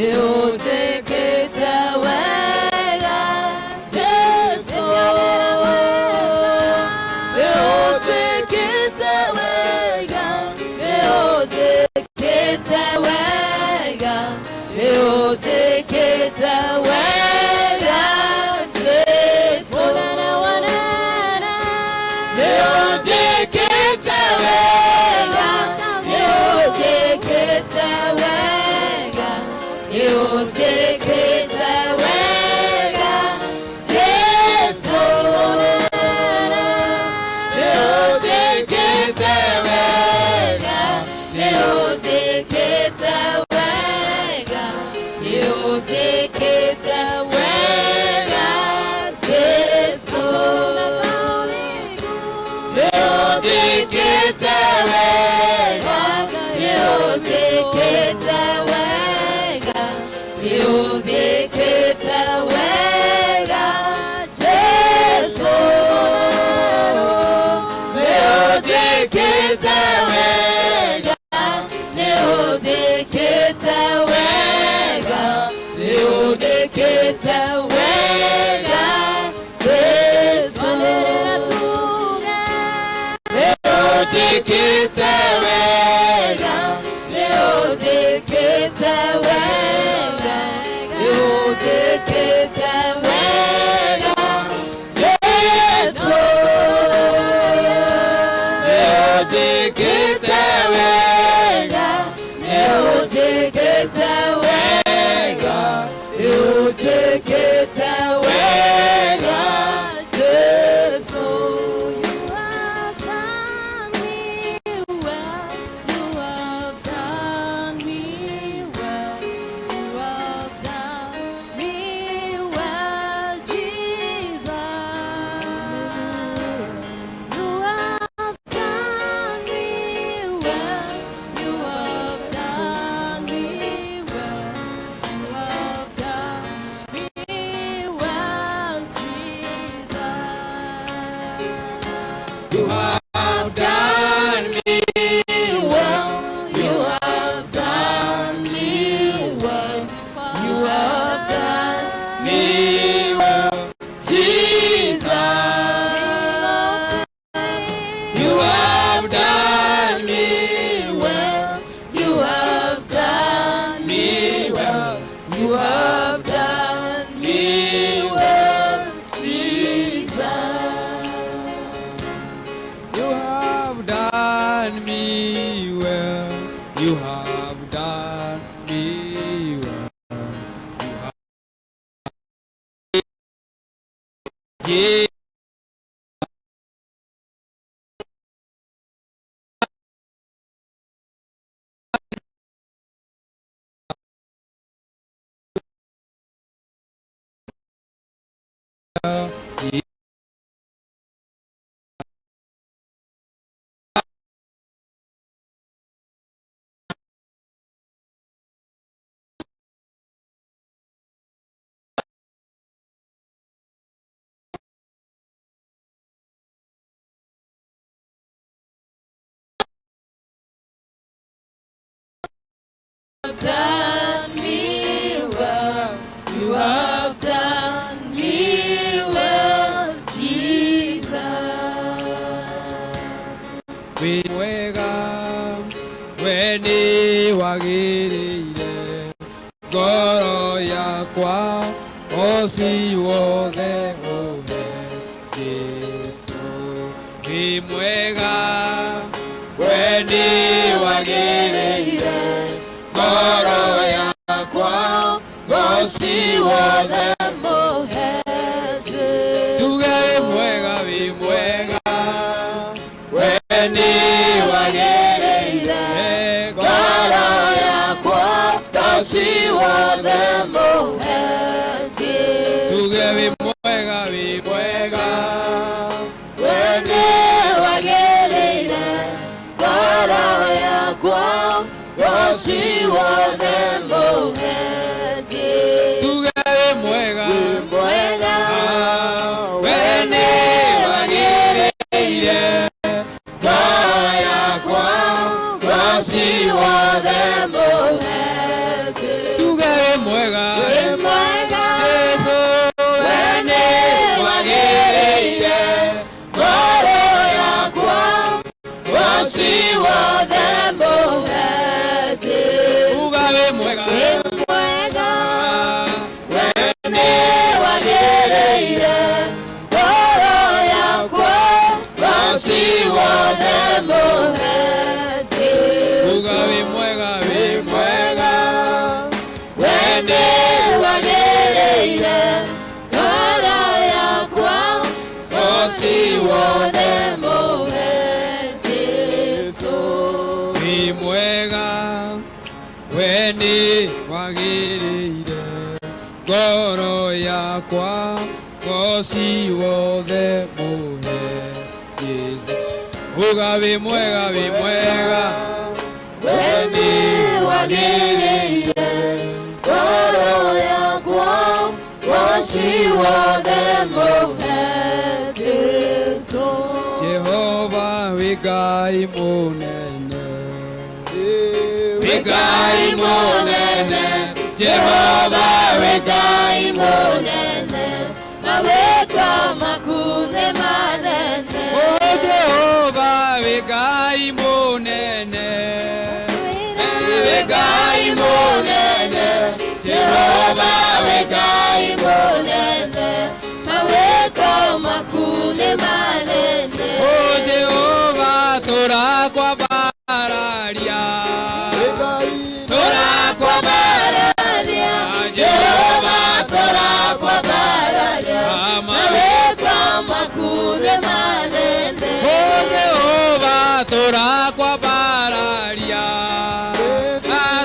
Nĩũnjĩkĩte wega Jesũ. Nĩũnjĩkĩte wega, nĩũnjĩkĩte wega, nĩũnjĩkĩte wega Jesũ. Nĩũnjĩkĩte wega, nĩũnjĩkĩte wega, nĩũnjĩkĩte wega Jesũ. Nĩũnjĩkĩte wega, nĩũnjĩkĩte wega, nĩũnjĩkĩte wega Jesũ. Nĩũnjĩkĩte wega, nĩũnjĩkĩte wega, nĩũnjĩkĩte wega Jesũ. Nĩũnjĩkĩte wega, nĩũnjĩkĩte wega, nĩũnjĩkĩte wega Jesũ. Nĩũnjĩkĩte wega, nĩũnjĩkĩte wega, nĩũnjĩkĩte wega Jesũ. Nĩũnjĩkĩte wega, nĩũnjĩkĩte wega, nĩũnjĩkĩte wega Jesũ. You have done me well. You have done me well. You have done me well, Jesus. You have done me well. You have done me well. You have done me well, Jesus. You have done me Well, you have done me well. You have done me well, Jesus. You have done me well. You have done me well, You have done me well, Jesus. You have done me well. You have done me well. You have Je- Have done me well. You have done me well, Jesus. Wĩ mwega, we nĩ wagĩrĩire ngoro yakwa ũci wothe ũhe Jesũ. Wĩ mwega, we nĩ wagĩrĩire ngoro yakwa ũci wothe. Tuge wĩ mwega, wĩ mwega, we nĩ wagĩrĩire ngoro yakwa ũci wothe mũhe. Tuge wĩ mwega, wĩ mwega, We nĩ wagĩrĩire ngoro yakwa ũci wothe mũhe. Tuge wĩ mwega, Mwega, we nĩ wagĩrĩire ngoro yakwa ũci wothe mũhe. Tuge wĩ wĩ mwega. Wĩ mwega. We nĩ wagĩrĩire ngoro yakwa ũgoci wothe mũhe Jesũ. Uga wĩ mwega, wĩ mwega. We nĩ wagĩrĩire ngoro yakwa Ũgoci wothe mũhe Jesũ. Wĩ mwega, we nĩ wagĩrĩire ngoro yakwa ũgoci wothe mũhe Jesũ. Uga wĩ mwega, wĩ mwega. We nĩ wagĩrĩire ngoro yakwa ũgoci wothe mũhe Jesũ. Jehova wĩ Ngai mũnene. Wĩ Ngai mũnene, Jehova wĩ Ngai mũnene, mawĩko maku nĩ manene. O Jehova wĩ Ngai mũnene. Wĩ Ngai mũnene, Jehova wĩ Ngai mũnene, mawĩko maku nĩ manene. O Jehova tũrakwambararia. Tũrakwambararia, Jehova tũrakwambararia, mawĩko maku nĩ manene. O Jehova tũrakwambararia.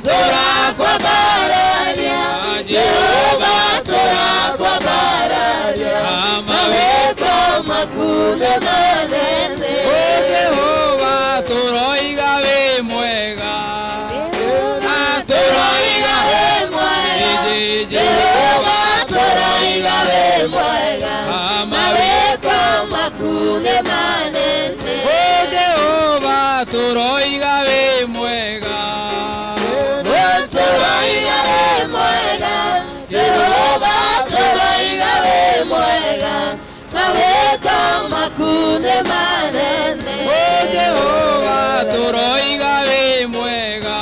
Tũrakwambararia, Jehova tũrakwambararia, mawĩko maku nĩ manene. O Jehova tũroiga wĩ mwega. Tũroiga wĩ mwega, Jehova tũroiga wĩ mwega, mawĩko maku nĩ manene. O Jehova tũroiga wĩ mwega. Tũroiga wĩ mwega, Jehova tũroiga wĩ mwega, mawĩko maku nĩ manene. O Jehova tũroiga wĩ mwega.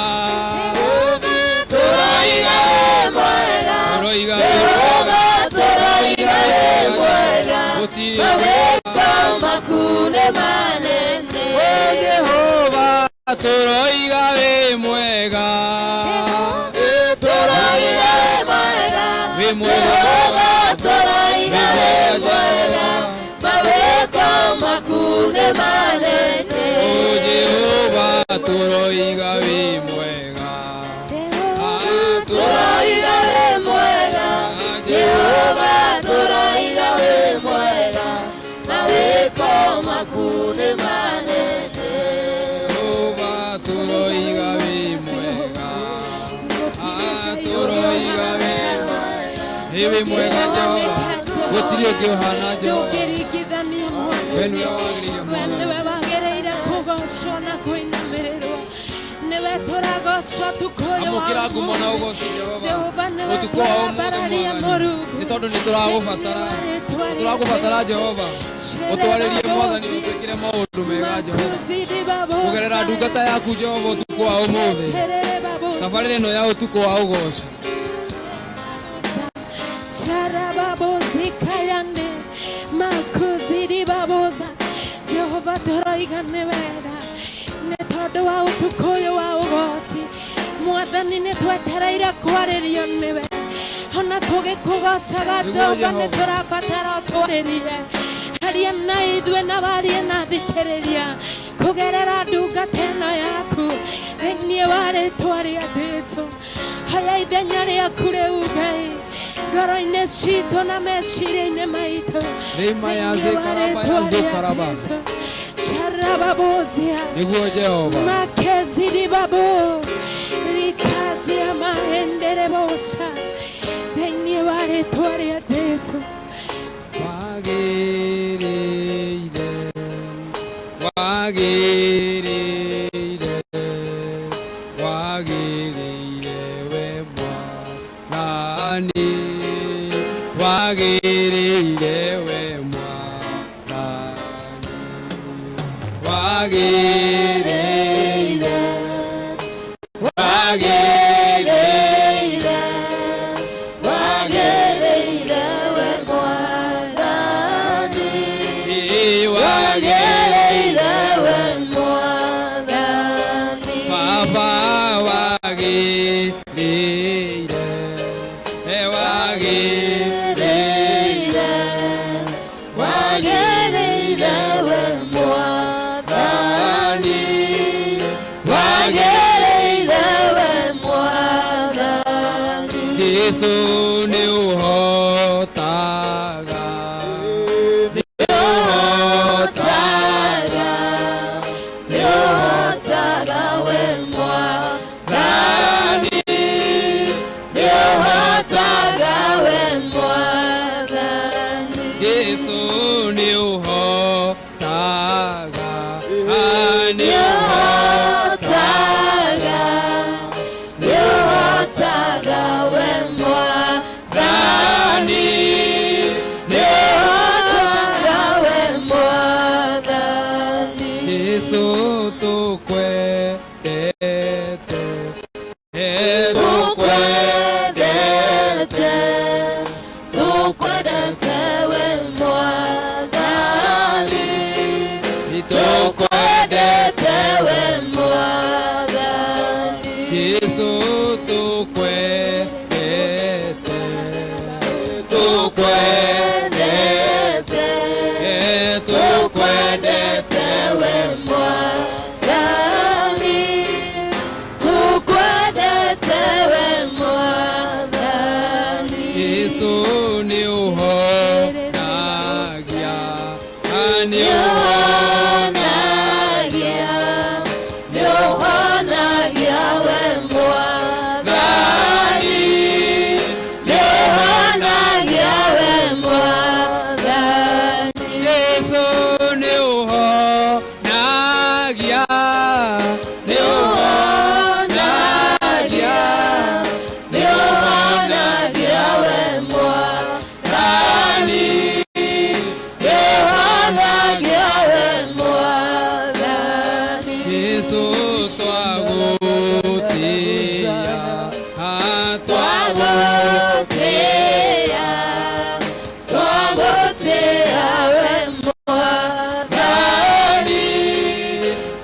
Tũroiga wĩ mwega, Tũroiga wĩ Jehova tũroiga wĩ mwega, Gũtirĩ mawĩko maku nĩ manene. O Jehova tũroiga wĩ mwega. Tũroiga wĩ mwega, Wĩ mwega. Jehova tũroiga wĩ mwega, mawĩko maku nĩ manene. O Jehova tũroiga wĩ mwega. Tũroiga wĩ mwega, Jehova tũroiga wĩ mwega, mawĩko maku nĩ manene. Jehova tũroiga wĩ mwega. Tũroiga wĩ wĩ mwega Jehova. Gũtirĩ ũngĩ ũhana Jehova. Ndũngĩringithanio We nĩwe Mwathani. wagĩrĩire We Mwathani. nĩwe wagĩrĩire kũgocwo na kũinamĩrĩrwo. Nĩwe tũragocwo ũtukũ ũyũ wa Amũkĩra ngumo na ũmũthĩ. ũgoci Jehova. Jehova nĩwe Ũtukũ wa ũmũthĩ tũrambararia Mwathani. Mũrungu. Nĩ tondũ nĩ tũragũbatara. Thĩinĩ wa rĩĩtwa rĩa Tũragũbatara Jesũ. Jehova. Ũtwarĩrie Mwathani ũtwĩkĩre maũndũ mega Jehova. Kũgerera ndungata yaku Jehova ũtukũ wa ũmũthĩ. Tabarĩra ĩno ya ũtukũ wa ũgoci. Sharababozikayande makuziribaboza Jehova tũroiga nĩ wega nĩ tondũ wa ũtukũ ũyũ wa ũgoci Mwathani nĩ twetereire kwarĩrio nĩwe ona tũgĩkũgocaga Nĩguo Jehova nĩ Jehova. tũrabatara ũtwarĩrie aria na ithuĩ na warie na thikĩrĩria kũgerera ndungata ĩno yaku thĩinĩ wa rĩtwa rĩa Jesũ hoya ithenya rĩaku rĩu Ngai ngoro-inĩ citũ na meciria-inĩ maitũ Rĩma ya thĩinĩ wa Zikaraba ya rĩtwa rĩa Zukaraba. Jesũ sharababozia Nĩguo Jehova. makeziribabo rikazia maenderebosha thĩinĩ wa rĩtwa rĩa Jesũ. Wagĩrĩire, wagĩrĩire, wagĩrĩire we Mwathani, wagĩrĩire we Mwathani, wagĩrĩire, wagĩrĩire. Jesu nĩ ũhotaga nĩ ũhotaga Nĩ ũhotaga we Mwathani, nĩ ũhotaga we Mwathani. Jesu nĩ ũhotaga nĩ Nĩ ũhotaga, nĩ ũhotaga we Mwathani, nĩ ũhotaga we Mwathani. Jesu tũkwendete Tukwendete, tukwendete we Mwathani, tukwendete we Mwathani. Jesu tũkwendete Tukwendete, tukwendete we Mwathani, tukwendete we Mwathani. Jesu nĩ ũhonagia nĩ Nĩũhonagia, nĩũhonagia we Mwathani, nĩũhonagia we Mwathani. Jesu nĩ ũhonagia nĩ ũhonagia Nĩũhonagia we Mwathani, nĩũhonagia we Mwathani. Jesu twagũtĩĩa Twagũtĩĩa, twagũtĩĩa we Mwathani,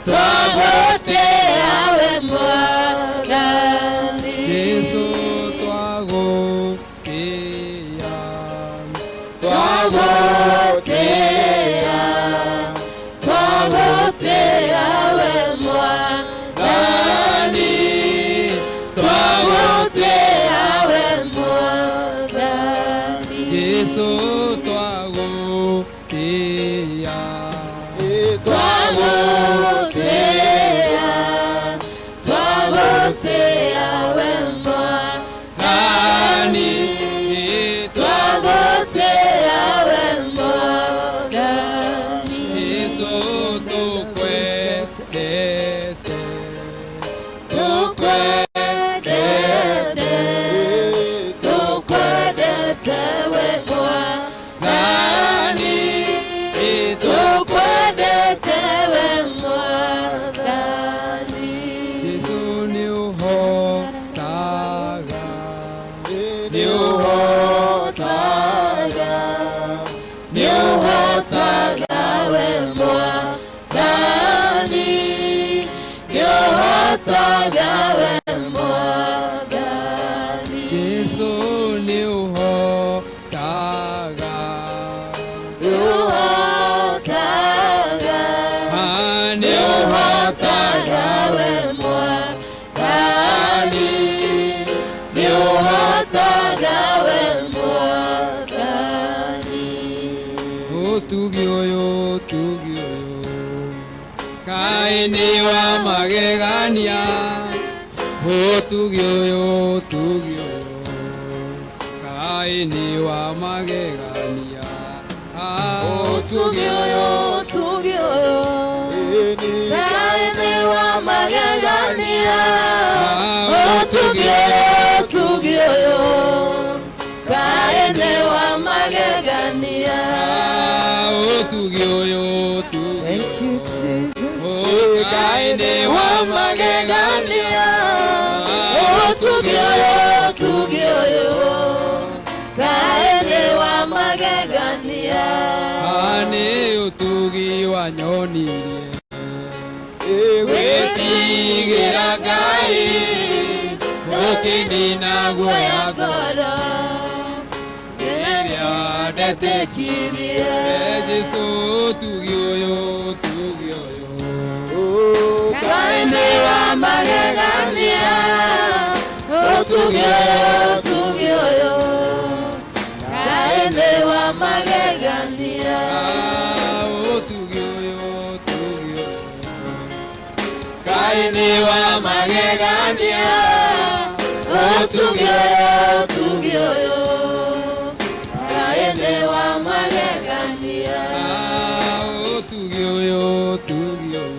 twagũtĩĩa we Mwathani. Jesu twagũtĩĩa Twagũtĩĩa, twagũtĩĩa we Mwathani, twagũtĩĩa we Mwathani. Jesu twagũtĩĩa Twagũtĩĩa, twagũtĩĩa we Mwathani, twagũtĩĩa we Mwathani. Jesu tũkwendete Tukwendete, tukwendete we Mwathani, tukwendete we Mwathani. Jesu nĩ ũhotaga nĩ ũhotaga Nĩ ũhotaga we Mwathani, nĩ ũhotaga we Mwathani. Jesu nĩ ũhotaga Nĩ ũhotaga, nĩ nĩ ũhotaga we Mwathani, nĩ ũhotaga we Mwathani. Ũtugi ũyũ ũtugi ũyũ kaĩ nĩ wa magegania ũtugi ũyũ ũtugi ũyũ kaĩ nĩ wa magegania Ũtugi ũyũ, ũtugi ũyũ, kaĩ nĩ wa magegania. Ũtugi ũyũ, ũtugi ũyũ, kaĩ nĩ wa magegania. Ũtugi ũyũ ũtugi Thank you, Jesus. ũyũ kaĩ nĩ wa Magegania. Ũtugi ũyũ, ũtugi ũyũ, kaĩ nĩ wa magegania. Nĩ ũtugi wanyonirie gwĩtigĩra Ngai ũkĩnina guoya ngoro rĩrĩa ndetĩkirie. Jesu ũtugi ũyũ ũtugi ũyũ Kaĩ nĩ wa magegania. Ũtugi ũyũ, ũtugi ũyũ, magegania. Ũtugi ũyũ, ũtugi ũyũ, Ngai nĩ wa magegania. Ũtugi ũyũ, ũtugi ũyũ, Ngai nĩ wa magegania. Ũtugi ũyũ, ũtugi ũyũ,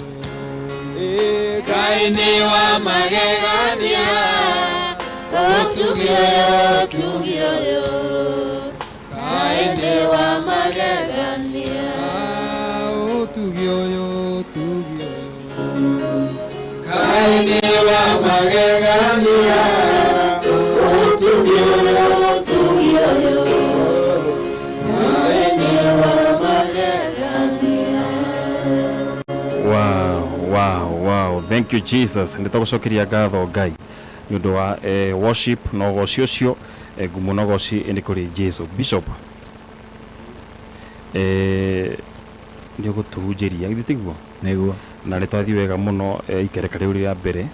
Ngai nĩ wa magegania. Ũtugi ũyũ, ũtugi ũyũ, Ngai nĩ wa magegania. Ũtugi ũyũ, ũtugi ũyũ, Ngai nĩ wa magegania. Ũtugi ũyũ, ũtugi ũyũ, Ngai nĩ wa magegania. Wow. Thank you, Jesus. Nĩ tũgũcokeria ngatho Ngai nĩ ũndũ wa worship na ũgoci ũcio, ngumo na ũgoci nĩ kũrĩ Jesu. Bishop, nĩ ũgũtũhunjĩria, githĩ tiguo? Nĩguo. Na nĩ twathiĩ wega mũno, ikereka rĩu rĩa mbere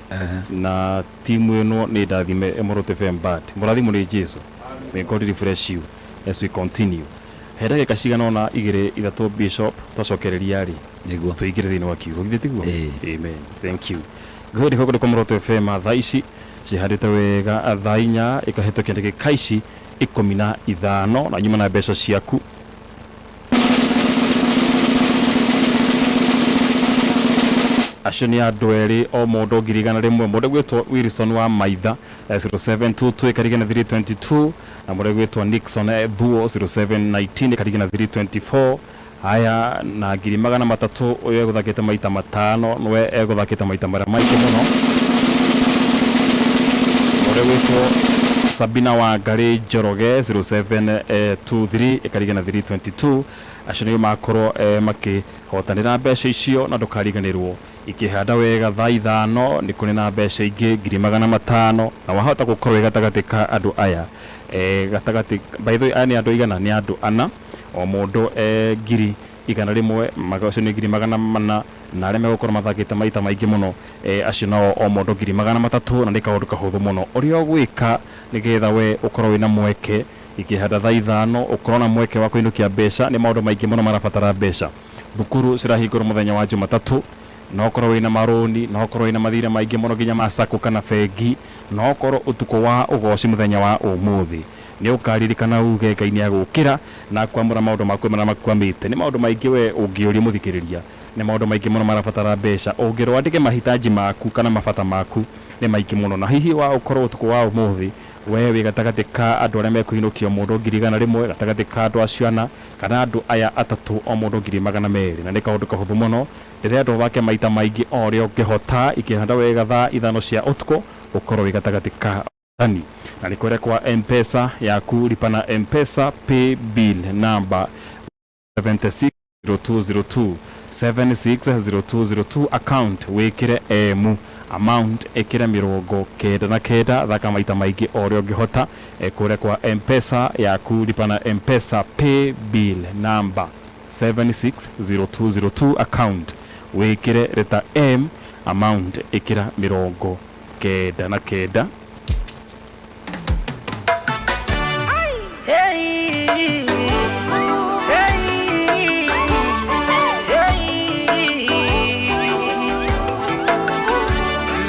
na timu ĩno nĩ ndathime Emerald FM Band. Mũrathimwo nĩ Jesu. May God refresh you as we continue. He ndagĩka cigana ũna, igĩrĩ, ithatũ, Bishop, twacokereria rĩ Nĩguo. Tũingĩre thĩinĩ wa kiugo, githĩ tiguo? Ĩĩ. Amen, thank you. Ngũhĩndĩ kũrĩ kwa Muoroto FM, thaa ici cihandĩte wega thaa 4 ĩkahĩtũkia ndagĩka ici 15, na nyuma na mbeca ciaku. Acio nĩ andũ erĩ, o mũndũ 100,000. Mũndũ gwĩtwo Wilson wa Maitha, 0722 ĩkarigana 322, na mũndũ gwĩtwo Nixon Thuo, 0719 ĩkarigana 324. Haya, na 300,000, ũyũ egũthakĩte maita matano, nĩwe egũthakĩte maita marĩa maingĩ mũno, ũrĩa gwĩtwo Sabina wa Ngarĩ Njoroge, 0723 ĩkarigana 322. Acio nĩo makorwo makĩhotanĩra mbeca icio. Na ndũkariganĩrwo, ikĩhanda wega thaa 5 nĩ kũrĩ na mbeca ingĩ 500,000, na wahota gũkorwo wĩ gatagatĩ ka andũ aya, gatagatĩ. By the way, aya nĩ andũ igana? Nĩ andũ ana, o mũndũ 100,000, acio nĩ 400,000, na arĩa megũkorwo mathakĩte maita maingĩ mũno, acio nao o mũndũ 300,000. Na nĩ kaũndũ kahũthũ mũno ũrĩa ũgwĩka nĩgetha we ũkorwo wĩna mweke ikĩhanda thaa 5, ũkorwo na mweke wa kũinũkia mbeca. Nĩ maũndũ maingĩ mũno marabatara mbeca. Thukuru cirahingũrwo mũthenya wa Jumatatũ. No ũkorwo wĩna marũni, no ũkorwo wĩna mathirĩ maingĩ mũno nginya ma sacco kana bengi, no ũkorwo ũtukũ wa ũgoci mũthenya wa ũmũthĩ nĩ ũkaririkana uge Ngai nĩ agũkĩra na kwamũra maũndũ maku marĩa makwamĩte. Nĩ maũndũ maingĩ we ũngĩũria mũthikĩrĩria, nĩ maũndũ maingĩ mũno marabatara mbeca. Ũngĩrwo andĩke mahitaji maku kana mabata maku nĩ maingĩ mũno, na hihi wa ũkorwo ũtukũ wa ũmũthĩ we wĩ gatagatĩ ka andũ arĩa mekũinũkio mũndũ 100,000, gatagatĩ ka andũ acio ana kana andũ aya atatũ, o mũndũ 200,000. Na nĩ kaũndũ kahũthũ mũno, ndĩrenda ũthake maita maingĩ o ũrĩa ũngĩhota ikĩhanda wega thaa 5 cia ũtukũ, ũkorwo wĩ gatagatĩ ka tani. Na nĩ kũrĩa kwa M-Pesa yaku, lipa na M-Pesa pay bill number 760202, 760202, account wĩkĩre M, amount ĩkĩre 99. Thaka maita maingĩ o ũrĩa ũngĩhota, kũrĩa kwa M-Pesa yaku, lipa na M-Pesa pay bill number 760202, account wĩkĩre letter M, amount ĩkĩra 99. Hey, hey, hey.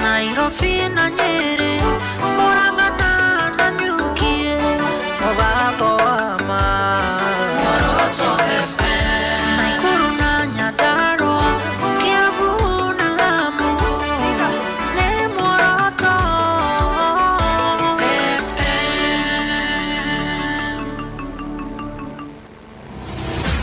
Nairobi na Nyeri, Murang'a na Nanyuki, mũgambo wa ma. Moroto FM. Nakuru na Nyandarua, Kiambu na Lamu, nĩ Moroto FM.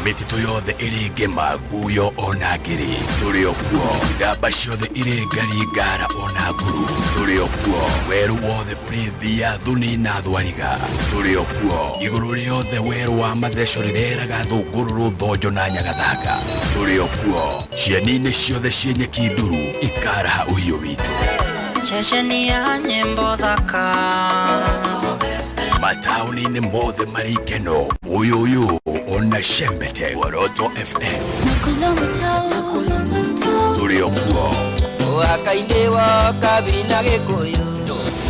Mĩtitũ yothe ĩrĩ ngĩma, nguyo ona ngĩrĩ, tũrĩ o kuo. Ngamba ciothe irĩ ngari, ngara ona nguru, tũrĩ o kuo. Werũ wothe ũrĩ thia, thuni na thwariga, tũrĩ o kuo. Igũrũ rĩothe werũ wa matheco rĩreraga thũngũrũrũ, thonjo na nyagathanga, tũrĩ o kuo. Cieni-inĩ ciothe ciĩ nyeki nduru ikaraha ũhiũ witũ. Ceceni ya nyĩmbo thaka. Mataũni-inĩ mothe marĩ ikeno, ũyũyũ ona Shembete, Woroto FM, tũrĩ o kuo. Wakainde wa kabina Gĩkũyũ.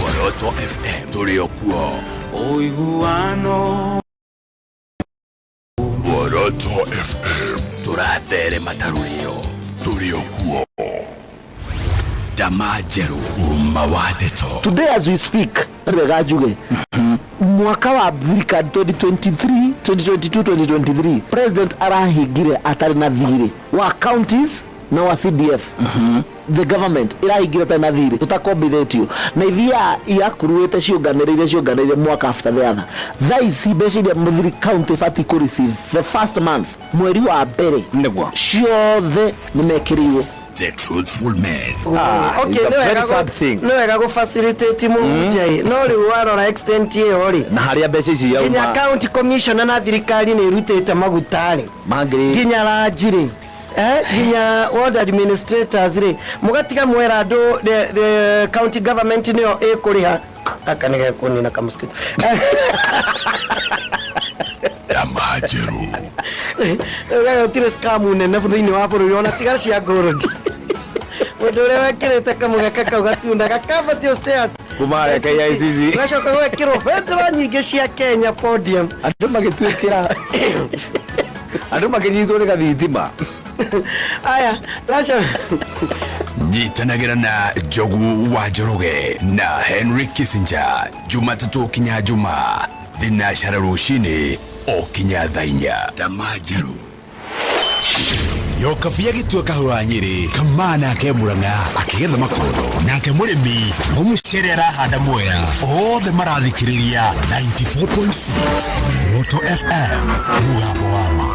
Woroto FM, tũrĩ o kuo. Ũiguano. Woroto. Muoroto FM tũratherema ta rũrĩo tũrĩ o kuo ndama njerũ uma wa ndeto. Today as we speak, wega njuge mwaka wa thirikari 2023 2022 2023 president arahingire atarĩ na thirĩ wa counties na wa CDF. The government ĩrahingire atarĩ na thirĩ tũtakombithĩtio na ithiaga iakuruĩte ciũnganĩrĩire ciũnganĩrĩire mwaka after the other. Thaa ici mbeca iria mũthiri county bati kũ receive the first month, mweri wa mbere, Nĩguo. ciothe nĩ mekĩrĩirwo. The Truthful Man. Ah, Okay, it's a nĩ wega very sad thing. Nĩ wega gũ facilitate mũhunjia ĩ, no rĩu warora extent ĩyo rĩ, na harĩa mbeca ici nginya yauma county commissioner na thirikari nĩ ĩrutĩte maguta rĩ, mangiri nginya ranji rĩ, nginya ward administrators rĩ, mũgatiga mwera andũ the county government nĩyo ĩkũrĩha aka nĩ gekũnina kamũskito. Ndama njerũ. Gũtirĩ scam nene thĩinĩ wa bũrũri ona tiga cia gold. Mũndũ ũrĩa wekĩrĩte kamũgeka kau gatunda gakambatio stairs Kuma harĩa KICC. Gacoka gwekĩrwo bendera nyingĩ cia Kenya podium. Andũ magĩtuĩkĩra andũ makĩnyitwo nĩ gathitima. Aya raca. Nyitanagĩra na Njogu wa Njoroge na Henry Kissinger Jumatatũ kinya Juma thinacara rũcinĩ o kinya thaa inya. Ndama njerũ. Nyokabi agĩtua kahũa Nyĩrĩ, Kamana ake Murang'a akĩgetha makondo, nake mũrĩmi no mũcere arahanda Mwea. Othe marathikĩrĩria 94.6 Muoroto FM, mũgambo wa ma.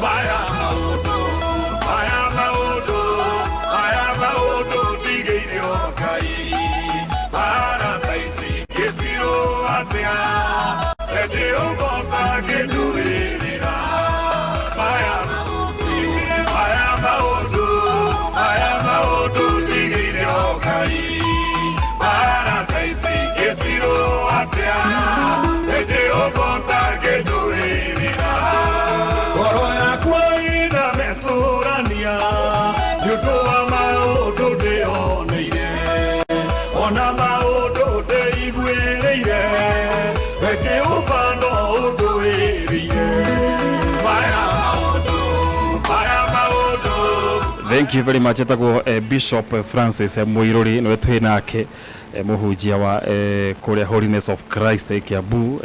Maya maũndũ, maya maũndũ, maya maũndũ ndigĩire o Ngai. Mbara tha ici ngĩcirwo atĩa, Jehova ũtangĩndũĩrĩra. Maya maya maũndũ, maya maũndũ ndigĩire o Ngai. Mbara tha ici ngĩcirwo atĩa, Jehova ũtangĩndũĩrĩra. Ngoro yakwa ĩna mecũrania nĩ ũndũ wa maũndũ ndĩoneire ona maũndũ ndĩiguĩrĩire, we Jehova no ũndũĩrĩire. Maya maũndũ, maya maũndũ. Thank you very much. Etagwo Bishop Francis Muiruri, niwe twĩ nake, mũhunjia wa kũrĩa Holiness of Christ Kiambu,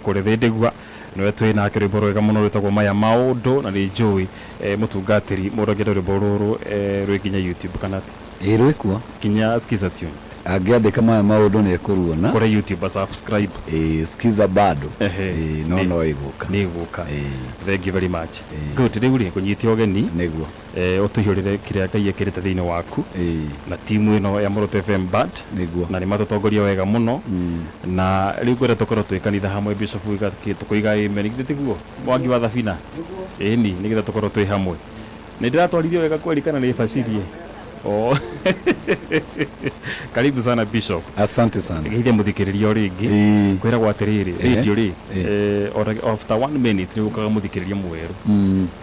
kũrĩa Thĩndĩgua, niwe twĩ nake. Rwĩmbo rwega mũno rwĩtagwo maya maũndũ, na nĩ njũĩ mũtungatĩri mũndũ angĩenda rwĩmbo rũrũ rwĩ nginya YouTube kana atĩa? Ĩ, rwĩkuo. Nginya Skiza Tune. Angĩandĩka maya maũndũ nĩ ekũruona. Kũrĩa YouTube subscribe. Ĩ, skiza bado. Ehe. Ĩ, no no ĩgũka. Nĩ ĩgũka. Thank you very much. Good. Rĩu rĩ, ngũnyite ũgeni nĩguo ũtũihũrĩre kĩrĩa Ngai ekĩrĩte thĩinĩ waku na timu ĩno ya Muoroto FM Band, nĩguo na nĩ matũtongoria wega mũno, na rĩu ngwenda tũkorwo twĩ kanitha hamwe. Bishop tũkoiga amen, githĩ tiguo Mwangi wa Thabina? Ĩni, nĩgetha tũkorwo twĩ hamwe. Nĩ ndĩratwarithio wega kweli kana nĩ bacirie? Oh. Karibu sana, Bishop. Asante sana. Geithia mũthikĩrĩria o rĩngĩ. Kwĩragwo atĩrĩrĩ, radio rĩ, after one minute nĩ gũkaga mũthikĩrĩria mwerũ,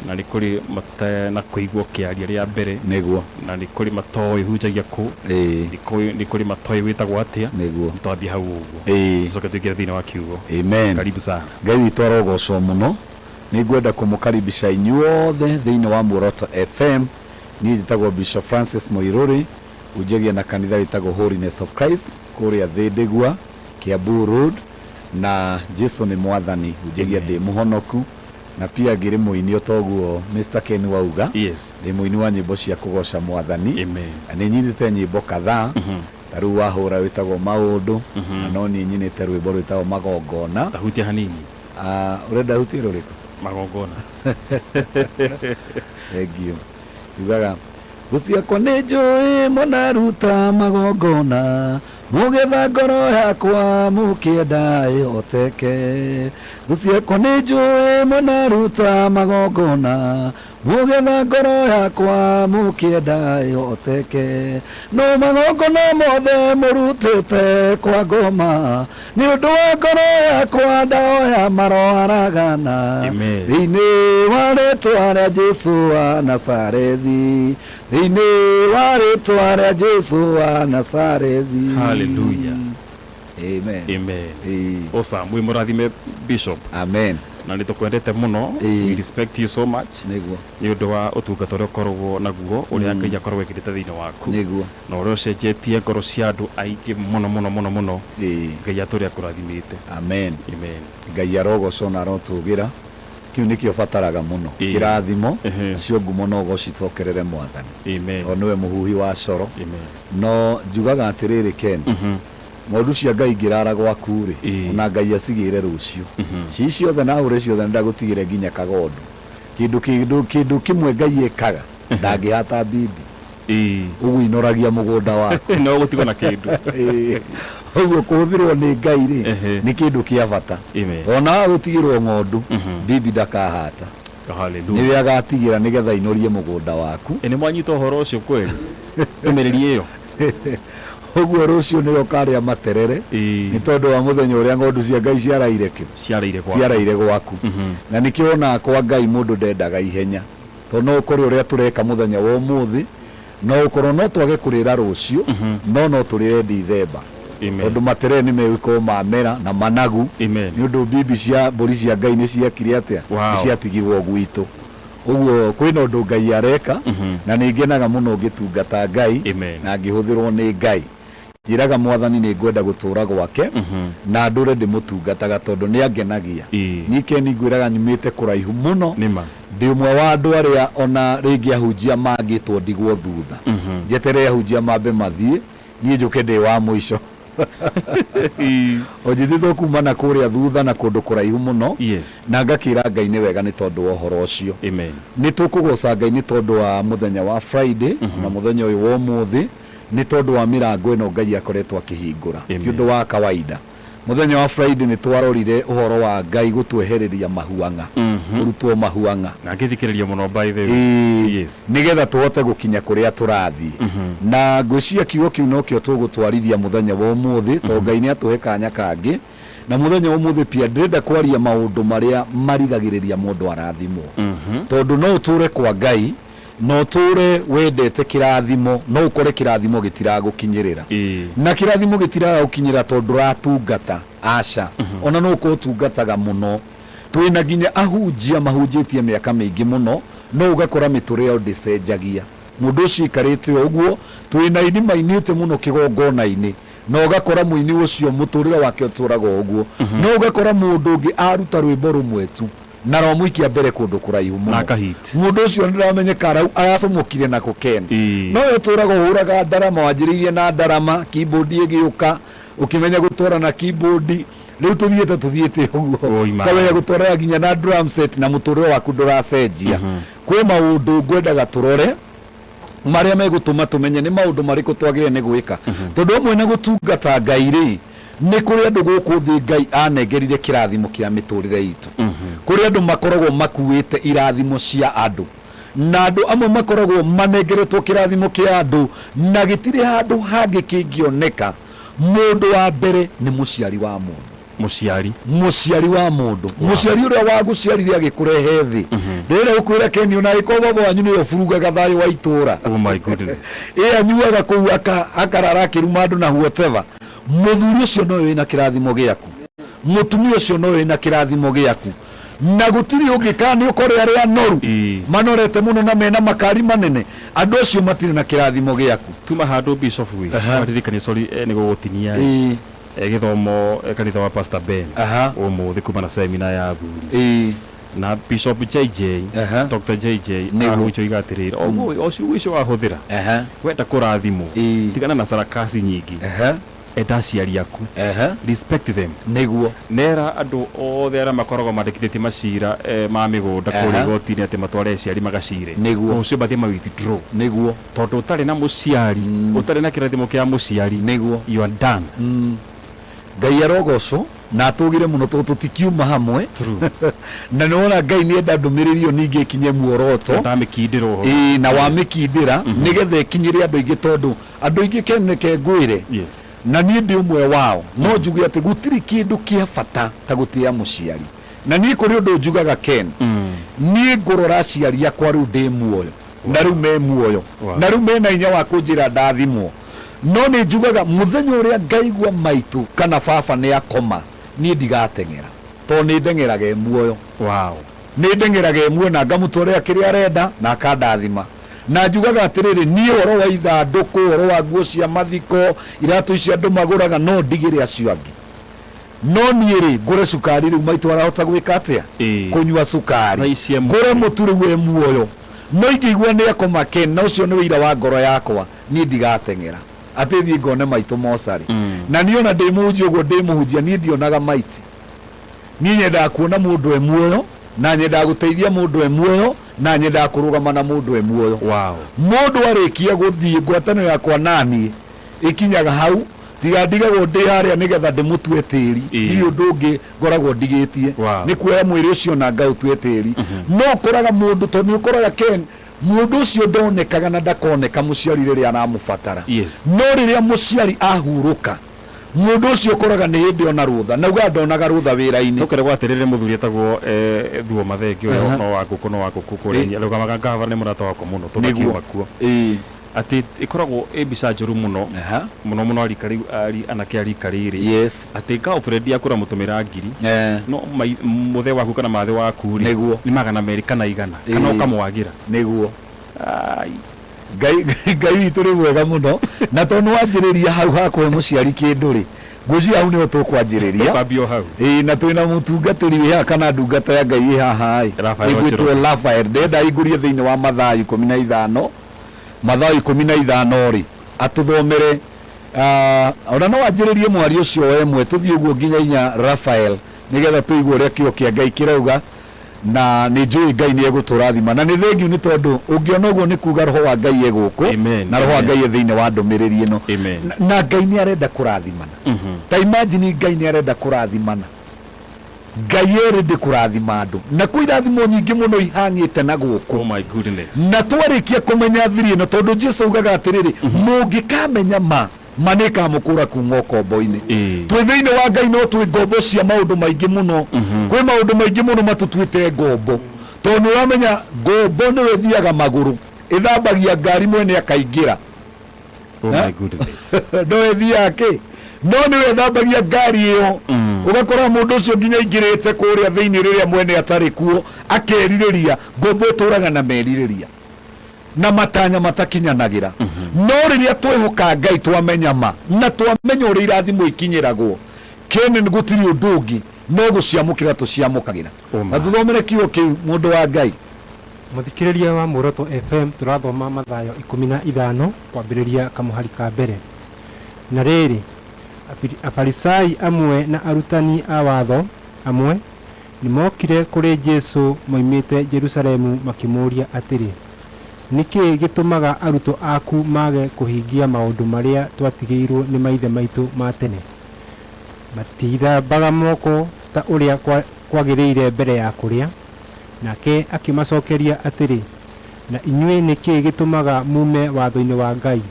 na nĩ kũrĩ na kũigua kĩaria rĩa mbere, nĩguo na nĩ kũrĩ matoĩ hunjagia kũ, nĩ kũrĩ matoĩ wĩtagwo atĩa. Nĩguo. Twambie hau ũguo, tũcoke tũingĩre thĩinĩ wa kiugo. Amen. Karibu sana. Ngai witũ arogocwo mũno. Nĩ ngwenda kũmũkaribisha inyuothe thĩinĩ wa Muoroto FM. Niĩ njĩtagwo Bishop Francis Muiruri, unjagia na kanitha wĩtagwo Holiness of Christ kũrĩa Thĩndĩgua, Kiambu Road, na Jesu nĩ mwathani. Unjagia ndĩ mũhonoku na pia ngĩrĩ mũini toguo Mr Ken wauga. Yes. Ndĩ mũini wa nyĩmbo cia kũgoca mwathani. Amen. Na nĩ nyinĩte nyĩmbo kadhaa, ta rĩu wahũra wĩtagwo maũndũ, na no niĩ nyinĩte rwĩmbo rwĩtagwo magongona. Tahutia hanini. Ah, ũrenda hutie rũrĩkũ? Magongona. Thank you. Yugaga thũ ciakwa nĩ njũĩ mũnaruta magongona, mũgetha ngoro yakwa mũkĩenda ĩhoteke. Thũ ciakwa nĩ njũĩ mũnaruta magongona, Mũgetha ngoro yakwa mũkĩenda ĩhoteke no magongona mothe mũrutĩte kwa ngoma nĩ ũndũ wa ngoro yakwa ndaoya maroaragana Amen. thĩinĩ wa rĩtwa rĩa Jesu wa Nazarethi thĩinĩ wa rĩtwa rĩa Jesu wa Nazarethi. Hallelujah. Amen. Amen. Ĩĩ. Awesome. Wĩ mũrathime Bishop. Amen. Na nĩ tũkwendete mũno. Ĩĩ. We respect you so much. Nĩguo. Nĩ ũndũ wa ũtungata ũrĩa ũkoragwo naguo ũrĩa Ngai akoragwo ekĩrĩte thĩinĩ waku Nĩguo. na ũrĩa ũcenjetie ngoro cia andũ aingĩ mũno mũno mũno mũno. Ĩĩ. Ngai atũrĩa akũrathimĩte. Amen. Amen. Ngai arogocwo na arotũgĩra kĩu nĩkĩo bataraga mũno Ĩĩ. kĩrathimo Ehe. nacio ngumo no ũgũcicokerere mwathani Amen. tondũ nĩwe mũhuhi wa coro. Amen. No njugaga atĩrĩrĩ Ken, ng'ondu cia Ngai ingĩrara gwaku rĩ, Ĩĩ. ona Ngai acigĩre rũciũ ci ciothe na hũre ciothe ndagũtigĩre nginya kagondu kĩndũ kĩndũ kĩndũ kĩmwe Ngai ekaga ndangĩhata bibi Ĩĩ. ũguo inoragia mũgũnda waku. No gũtigwo na kĩndũ. Ĩĩ. Ũguo kũhũthĩrwo nĩ Ngai rĩ Ehe. nĩ kĩndũ kĩa bata. Amen. Ona gũtigĩrwo ng'ondu bibi ndakahata Hallelujah. nĩwe agatigĩra nĩgetha inorie mũgũnda waku. Ĩ nĩ mwanyita ũhoro ũcio kweli? Ndũmĩrĩri ĩyo. Ũguo rũciũ nĩwe ũkarĩa materere Ĩĩ. nĩ tondũ wa mũthenya ũrĩa ng'ondu cia Ngai ciaraire kĩ Ciaraire gwaku. ciaraire gwaku. Na nĩkĩo wonaga kwa Ngai mũndũ ndendaga ihenya tondũ no ũkore ũrĩa tũreka mũthenya wa ũmũthĩ no ũkorwo no twage kũrĩra rũciũ no no tũrĩre Dithemba Amen. tondũ materere nĩ megũkorwo mamera na managu Amen. nĩ ũndũ bibi cia mbũri cia Ngai nĩ ciakire atĩa Wow. nĩ ciatigirwo gwitũ. Ũguo kwĩna ũndũ Ngai areka na nĩ ngenaga mũno ngĩtungata Ngai Amen. na ngĩhũthĩrwo nĩ Ngai. Njĩraga mwathani nĩ ngwenda gũtũra gwake na ndũre ndĩmũtungataga tondũ nĩ angenagia. Ĩĩ. Niĩ Ken ngwĩraga nyumĩte kũraihu mũno Nĩma. ndĩ ũmwe wa andũ arĩa ona rĩngĩ ahunjia mangĩtwo ndigwo thutha njeterere ahunjia mambe mathiĩ niĩ njũke ndĩ wa mũico ũnjĩtĩtwo kuma na kũrĩa thutha na kũndũ kũraihu mũno Yes. na ngakĩra Ngai nĩ wega nĩ tondũ wa ũhoro ũcio. Amen. Nĩ tũkũgoca Ngai nĩ tondũ wa mũthenya wa Friday na mũthenya ũyũ wa ũmũthĩ nĩ tondũ wa mĩrango ĩno Ngai akoretwo akĩhingũra Amen. ti ũndũ wa kawaida. Mũthenya wa Friday nĩ twarorire ũhoro wa Ngai gũtwehereria mahuang'a kũrutwo mahuang'a Na ngĩthikĩrĩria mũno by the way. Ĩĩ, Yes. nĩgetha tũhote gũkinya kũrĩa tũrathiĩ na ngwĩciria kiugo kĩu nokĩo tũgũtwarithia mũthenya wa ũmũthĩ tondũ Ngai nĩ atũhe kanya kangĩ na mũthenya wa ũmũthĩ pia ndĩrenda kwaria maũndũ marĩa marigagĩrĩria mũndũ arathimwo tondũ no ũtũre kwa Ngai na ũtũre wendete kĩrathimo no ũkore kĩrathimo gĩtiragũkinyĩrĩra Ĩĩ. na kĩrathimo gĩtiragũkinyĩra tondũ ndũratungata aca ona no ũkorwo ũtungataga mũno twĩna nginya ahunjia mahunjĩtie mĩaka mĩingĩ mũno no ũgakora mĩtũrĩre yao ndĩcenjagia mũndũ ũcio aikarĩte o ũguo twĩna aini mainĩte mũno kĩgongona-inĩ na ũgakora mũini ũcio mũtũrĩre wake ũtũraga o ũguo no ũgakora mũndũ ũngĩ aruta rwĩmbo rũmwe tu na rwamũikia mbere kũndũ kũraihu Na mũno akahit. mũndũ ũcio nĩramenyeka aracomokire nako Ken Ĩĩ. no we ũtũraga ũhũraga ndarama wanjĩrĩirie na ndarama keyboard ĩgĩũka ũkĩmenya gũtwara na keyboard rĩu tũthiĩte tũthiĩte ũguo Oi, ma. ũkamenya gũtwarana nginya na drum set na mũtũrĩre waku ndũracenjia kwĩ maũndũ ngwendaga tũrore marĩa megũtũma tũmenye nĩ maũndũ marĩkũ twagĩrĩire nĩ gwĩka tondũ amwe na gũtungata Ngai rĩ nĩ kũrĩ andũ gũkũ thĩ Ngai anengerire kĩrathimo kĩa mĩtũrĩre itũ kũrĩ andũ makoragwo makuĩte irathimo cia andũ na andũ amwe makoragwo manengeretwo kĩrathimo kĩa andũ na gĩtirĩ handũ hangĩ kĩngĩoneka mũndũ wa mbere nĩ mũciari wa mũndũ Mũciari. mũciari wa mũndũ mũciari ũrĩa wagũciarire agĩkũrehe thĩ rĩrĩa ũkwĩra Ken ona angĩkorwo baba wanyu nĩwe ũburugaga thayũ wa itũra Oh my goodness. ĩ anyuaga kũu akarara akĩruma andũ na whatever mũthuri ũcio no wĩna kĩrathimo gĩaku mũtumia ũcio no wĩna kĩrathimo gĩaku na gũtirĩ ũngĩ kana nĩ ũkore arĩa noru Ĩĩ. manorete mũno na mena makari manene andũ acio matirĩ na kĩrathimo gĩaku Tuma handũ Bishop wĩ. Waririkania sorry nĩ gũgũtinia. Ĩĩ. Gĩthomo kanitha wa Pastor Ben. Aha. Ũmũthĩ kuma na semina ya athuri. Ĩĩ. Na Bishop JJ Aha. Dr. JJ Nĩguo. ahunjia oiga atĩrĩrĩ o ciugo icio wahũthĩra Aha. wenda kũrathimwo Ĩĩ. tigana na sarakasi nyingĩ Aha. enda aciari aku Aha. respect them Nĩguo. nera andũ othe arĩa makoragwo mandĩkithĩtie macira ma mĩgũnda kũrĩa Aha. igoti-inĩ atĩ matware aciari magacire Nĩguo. ũcio bathiĩ ma withdraw Nĩguo. tondũ ũtarĩ na mũciari ũtarĩ na kĩrathimo kĩa mũciari Nĩguo. you are done Ngai arogocwo Na atũgire mũno tondũ tũtikiuma hamwe. Na nĩ wona Ngai nĩ enda ndũmĩrĩri ĩyo ningĩ ĩkinye muoroto. Ndamĩkindĩra ũhoro. Ĩĩ, na wamĩkindĩra nĩgetha ĩkinyĩre andũ aingĩ, tondũ andũ aingĩ keneke ngwĩre, na niĩ ndĩ ũmwe wao, no njuge atĩ gũtirĩ kĩndũ kĩa bata ta gũtĩa mũciari. Na niĩ kũrĩ ũndũ njugaga, Ken, niĩ ngũrora aciari akwa rĩu ndĩ muoyo, na rĩu me muoyo, na rĩu mena hinya wa kũnjĩra ndathimwo, no nĩ njugaga mũthenya ũrĩa ngaigua maitũ kana baba nĩ akoma, niĩ ndigateng'era, tondũ nĩ ndeng'eraga e muoyo. Nĩ ndeng'eraga e muoyo na ngamũtwarĩra kĩrĩa arenda na akandathima. Na njugaga atĩrĩrĩ, niĩ ũhoro wa ithandũkũ, ũhoro wa nguo cia mathiko, iratũ icio andũ magũraga, no ndigĩre acio angĩ, no niĩ rĩ, ngũre cukari rĩu maitũ arahota gwĩka atĩa? Kũnyua cukari. Ngũre mũtu rĩu e muoyo, no ingĩigua nĩ akoma, Ken, na ũcio nĩ wĩira wa ngoro yakwa, niĩ ndigateng'era atĩ thiĩ ngone maitũ mocarĩ. Na niĩ ona ndĩ mũhunjia ũguo, ndĩ mũhunjia, niĩ ndionaga maiti. Niĩ nyendaga kuona mũndũ e muoyo, na nyendaga gũteithia mũndũ e muoyo, na nyendaga kũrũgama na mũndũ e muoyo. Mũndũ arĩkia gũthiĩ, ngwatanĩro yakwa naniĩ ĩkinyaga hau, tiga ndigagwo ndĩ harĩa nĩgetha ndĩmũtue tĩri. Ndirĩ ũndũ ũngĩ ngoragwo ndigĩtie, nĩ kuoya mwĩrĩ ũcio na ngaũtue tĩri. No ũkoraga mũndũ, tondũ nĩ ũkoraga, Ken, mũndũ ũcio ndonekaga na ndakoneka mũciari rĩrĩa aramũbatara. No rĩrĩa mũciari ahurũka, mũndũ ũcio ũkoraga nĩ hĩndĩ ona rũtha, na ugaga ndonaga rũtha wĩra-inĩ. Tũkeragwo atĩrĩrĩ, mũthuri etagwo Thuo Mathenge ũrĩa no wa ngũkũ, no wa ngũkũ kũrĩa arũgamaga ngavana, nĩ mũrata wakwa mũno, tũgakiuma kuo atĩ ĩkoragwo ĩ mbica njũru mũno mũno mũno arika rĩu anake a rika rĩrĩ, atĩ girlfriend yaku ũramũtũmĩra 1000, no mũthee waku kana mathĩ waku rĩ, nĩ 200 kana 100 kana ũkamwagĩra. Nĩguo. Ngai, Ngai witũ nĩ mwega mũno. Na tondũ nĩ wanjĩrĩria hau hakũhe mũciari kĩndũ rĩ, ngwĩciria hau nĩho tũkwanjĩrĩria. Tũkwambia o hau. Ĩĩ, na twĩna mũtungatĩri wĩ haha kana ndungata ya Ngai ĩ haha ĩ, Raphael ĩgwĩtwo Njoroge. Raphael. Ndĩrenda aingũrie thĩinĩ wa Mathayo 15, Mathayo 15 rĩ, atũthomere. Ona no wanjĩrĩrie mwari ũcio wa 1, tũthiĩ ũguo nginya 4, Raphael, nĩgetha tũigue ũrĩa kiugo kĩa Ngai kĩrauga. Na nĩ njũĩ Ngai nĩ egũtũrathima, na nĩ thengiũ nĩ tondũ ũngĩona ũguo nĩ kuga roho wa Ngai e gũkũ, na roho wa Ngai e thĩinĩ wa ndũmĩrĩri ĩno. Na Ngai nĩ arenda kũrathimana. Ta imagine, Ngai nĩ arenda kũrathimana. Ngai erĩ kũrathima andũ, na kwĩ irathimo nyingĩ mũno ihang'ĩte na gũkũ. Oh my goodness. Na twarĩkia kũmenya thiri ĩno, tondũ Jesu augaga atĩrĩrĩ, mũngĩkamenya ma, ma nĩ ĩkamũkũra kuma ũkombo-inĩ. Twĩ thĩinĩ wa Ngai, no twĩ ngombo cia maũndũ maingĩ mũno. Kwĩ maũndũ maingĩ mũno matũtuĩte ngombo, tondũ nĩ ũramenya ngombo nĩwe ĩthiaga magũrũ, ĩthambagia ngari mwene akaingĩra. Oh my goodness. No ĩthiaga kĩ, no nĩwe ĩthambagia ngari ĩyo. Ũgakora mũndũ ũcio nginya aingĩrĩte kũrĩa thĩinĩ rĩrĩa mwene atarĩ kuo, akerirĩria. Ngombo ĩtũraga na merirĩria na matanya matakinyanagĩra. No rĩrĩa twehoka Ngai, twamenya ma na twamenya ũrĩa irathimo ikinyĩragwo, kene gũtirĩ ũndũ ũngĩ no gũciamũkĩra tũciamũkagĩra. Na tũthomere kiugo kĩu, mũndũ wa Ngai. Mũthikĩrĩria wa Muoroto FM, tũrathoma Mathayo 15 kwambĩrĩria kamũhari ka mbere. Na rĩrĩ, Afarisai amwe na arutani a watho amwe nĩmokire kũrĩ Jesũ moimĩte Jerusalemu, makĩmũũria atĩrĩ, "Nĩ kĩĩ gĩtũmaga arutwo aku mage kũhingia maũndũ marĩa twatigĩirwo nĩ maithe maitũ ma tene? Matithambaga moko ta ũrĩa kwagĩrĩire mbere ya kũrĩa." Nake akĩmacokeria atĩrĩ, "Na inyuĩ nĩ kĩĩ gĩtũmaga mume watho-inĩ wa Ngai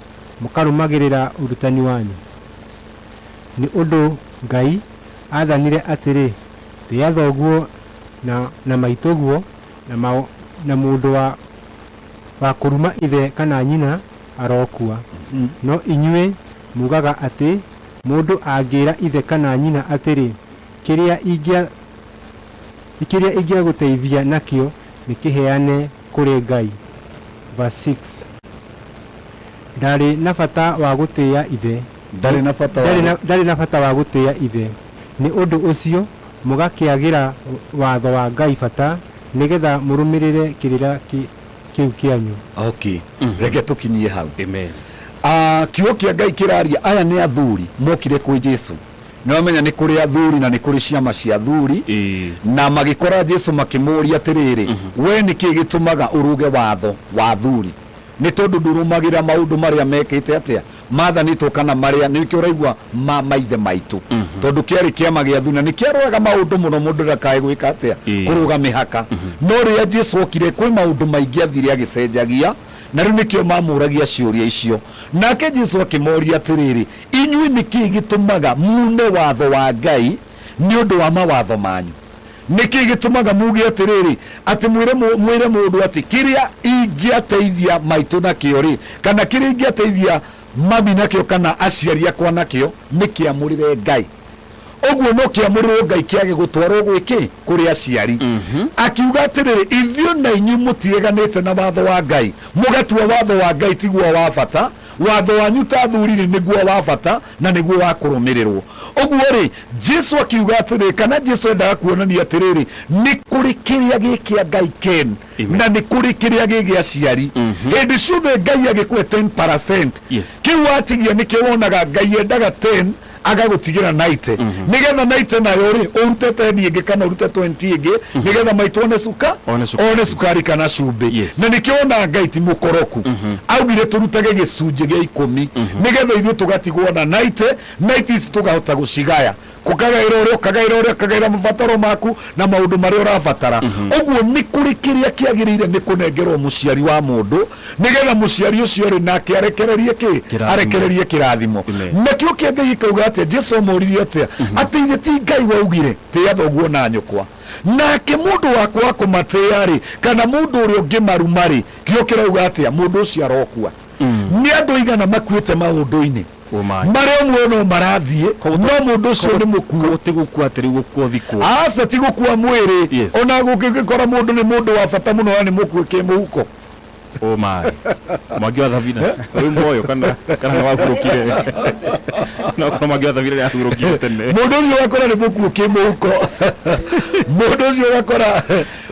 mũkarũmagĩrĩra ũrutani wanyu? Nĩ ũndũ Ngai aathanire atĩrĩ, 'Tĩĩa thoguo na maitũguo,' na 'Mũndũ wa kũruma ithe kana nyina arokua.' No inyuĩ mugaga atĩ mũndũ angĩĩra ithe kana nyina atĩrĩ, 'Kĩrĩa ingĩagũteithia nakĩo nĩ kĩheane kũrĩ Ngai.' Verse 6, ndarĩ na bata wa gũtĩĩa ithe. Ndarĩ na bata wa Ndarĩ na bata wa gũtĩĩa ithe. Nĩ ũndũ ũcio mũgakĩagĩra watho wa Ngai bata nĩgetha mũrũmĩrĩre kĩrĩra kĩu kĩanyu. Okay, reke tũkinyie hau. Amen. Kiugo kĩa Ngai kĩraria, aya nĩ athuri mokire kwĩ Jesu. Nĩ wamenya nĩ kũrĩ athuri na nĩ kũrĩ ciama cia athuri. Na magĩkora Jesu, makĩmũũria atĩrĩrĩ, "We nĩ kĩĩ gĩtũmaga ũruge watho wa athuri?" Nĩ tondũ ndũrũmagĩrĩra maũndũ marĩa mekĩte atĩa mathanĩtwo kana marĩa nĩkĩo ũraigua ma maithe maitũ, tondũ kĩarĩ kĩama gĩa thuna nĩ kĩaroraga maũndũ mũno mũndũ ndakae gwĩka atĩa kũrũga mĩhaka. No rĩrĩa Jesu okire kwĩ maũndũ maingĩ athire agĩcenjagia, na rĩu nĩkĩo mamũragia ciũria icio. Nake Jesu akĩmoria atĩrĩrĩ, inyuĩ nĩkĩĩ gĩtũmaga mune watho wa Ngai nĩ ũndũ wa mawatho manyu? Nĩkĩĩ gĩtũmaga muge atĩrĩrĩ, atĩ mwĩre mwĩre mũndũ atĩ kĩrĩa ingĩateithia maitũ nakĩo rĩ, kana kĩrĩa ingĩateithia mami nakĩo kana aciari akwa nakĩo nĩ kĩamũrĩre Ngai? Ũguo no kĩamũrĩrwo Ngai kĩage gũtwarwo gwĩkĩ kũrĩ aciari. Akiuga atĩrĩrĩ, ithuĩ na inyuĩ mũtireganĩte na watho wa Ngai, mũgatua watho wa Ngai tiguo wa bata, watho wanyu ta athuri rĩ nĩguo wa bata na nĩguo wa kũrũmĩrĩrwo. Ũguo rĩ, Jesu akiuga atĩrĩrĩ, kana Jesu endaga kuonania atĩrĩrĩ, nĩ kũrĩ kĩrĩa gĩ kĩa Ngai Ken, na nĩ kũrĩ kĩrĩa gĩ gĩa aciari. Hĩndĩ ciothe Ngai agĩkũhe 10%, kĩu watigia nĩkĩo wonaga Ngai endaga 10 agagũtigĩra 90, nĩgetha 90 nayo rĩ ũrute 10 ĩngĩ kana ũrute 20 ĩngĩ, nĩgetha maitũ one cuka One cukari. One cukari kana cumbĩ. Na nĩkĩo wona Ngai ti mũkoroku, augire tũrutage gĩcunjĩ gĩa 10, nĩgetha ithuĩ tũgatigwo na 90. 90 ici tũkahota gũcigaya, kũkagaĩra ũrĩa ũkagaĩra ũrĩa ũkagaĩra mabataro maku na maũndũ marĩa ũrabatara. Ũguo nĩ kũrĩ kĩrĩa kĩagĩrĩire nĩ kũnengerwo mũciari wa mũndũ, nĩgetha mũciari ũcio rĩ nake arekererie kĩ Kĩrathimo. Arekererie kĩrathimo. Nakĩo kĩa Ngai gĩkauga atĩa? Jesu amoririe atĩa? Atĩ ithe ti Ngai waugire tĩĩa thoguo na nyũkwa, nake mũndũ wakwa wa kũmatĩĩa rĩ, kana mũndũ ũrĩa ũngĩmaruma rĩ, kĩo kĩrauga atĩa? Mũndũ ũcio arokua. Nĩ andũ igana makuĩte maũndũ-inĩ marĩa ũmwe no marathiĩ, no mũndũ ũcio nĩ mũkuũ. Ti gũkua atĩ rĩu gũkua thikwo. Aca, ti gũkua mwĩrĩ. Ona gũkĩkora mũndũ nĩ mũndũ wa bata mũno na nĩ mũkuĩ kĩmũhuko. Oh my. Mwangi wa Thabina rĩu moyo kana kana nĩ wahurũkire? No korwo Mwangi wa Thabina nĩ ahurũkire tene. Mũndũ ũcio ũgakora nĩ mũkuũ kĩmũhuko. Mũndũ ũcio ũgakora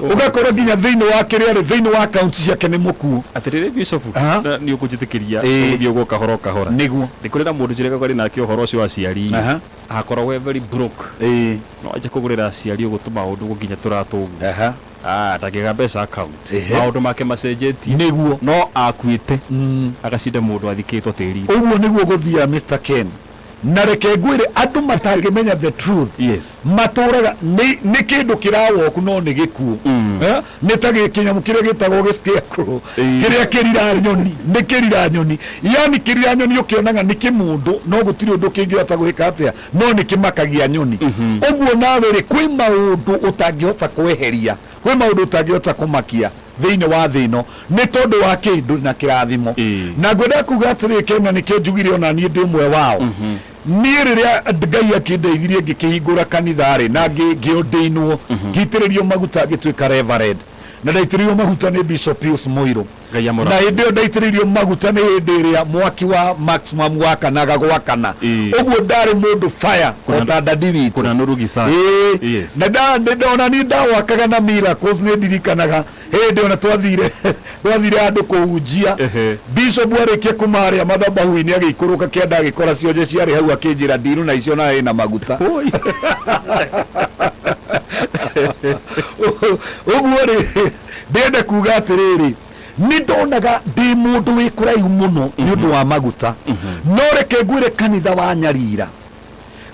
ũgakora nginya thĩinĩ wa kĩrĩa rĩ, thĩinĩ wa akaunti ciake nĩ mũkuũ. Atĩrĩrĩ Bishop, na nĩ ũkũnjĩtĩkĩria tũgũthiĩ ũguo kahora o kahora. Nĩguo. Nĩ kũrĩ na mũndũ njĩrĩga kwarĩ nake ũhoro ũcio wa aciari. Akoragwo e very broke, no anjie kũgũrĩra aciari ũguo tũmaũndũ ũguo nginya tũratũ ũguo. Ah, ndangĩiga mbeca account. Maũndũ make macenjetie. Nĩguo. No akuĩte agacinda mũndũ athikĩtwo tĩri-inĩ. Ũguo nĩguo gũthiaga, Mr Ken, na reke ngwĩre, andũ matangĩmenya the truth matũraga nĩ nĩ kĩndũ kĩrawoku no nĩ gĩkuũ. Eh? Nĩ ta kĩnyamũ kĩrĩa gĩtagwo gĩ-scarecrow, kĩrĩa kĩrira nyoni, nĩ kĩrira nyoni, yani kĩrira nyoni ũkĩonaga nĩ kĩmũndũ no gũtirĩ ũndũ kĩngĩhota gwĩka atĩa, no nĩ kĩmakagia nyoni. Ũguo nawe rĩ, kwĩ maũndũ ũtangĩhota kweheria, kwĩ maũndũ ũtangĩhota kũmakia thĩinĩ wa thĩ ĩno nĩ tondũ wa kĩndũ na kĩrathimo. Na ngwendaga kuga atĩrĩ, Kena, nĩkĩo njugire ona niĩ ndĩ ũmwe wao. Niĩ rĩrĩa Ngai akĩndeithirie ngĩkĩhingũra kanitha rĩ, na ngĩordainwo, ngĩitĩrĩrio maguta ngĩtuĩka reverend, na ndaitĩrĩirio maguta nĩ Bishop Pius Mũirũ. Ngai Na amũrathime. Hĩndĩ ĩyo ndaitĩrĩirio maguta nĩ hĩndĩ ĩrĩa mwaki wa maximum wakanaga gwakana. Ũguo ndarĩ mũndũ fire o ta dadi witũ. Kuna nuru sana. Ĩĩ. Yes. Na ndona ni ndawakaga na miracles. Nĩ ndirikanaga hĩndĩ ona twathire handũ kũhunjia, bishop arĩkia kũmarĩa mathabahu-inĩ agĩikũrũka kĩanda agĩkora cionje ciarĩ hau, akĩnjĩra ndiru na icio na ĩna maguta. Ũguo rĩ, ndĩrenda kuga atĩrĩrĩ, nĩ ndonaga ndĩ mũndũ wĩ kũraihu mũno nĩ ũndũ wa maguta. No reke ngwĩre, kanitha wa Nyarira,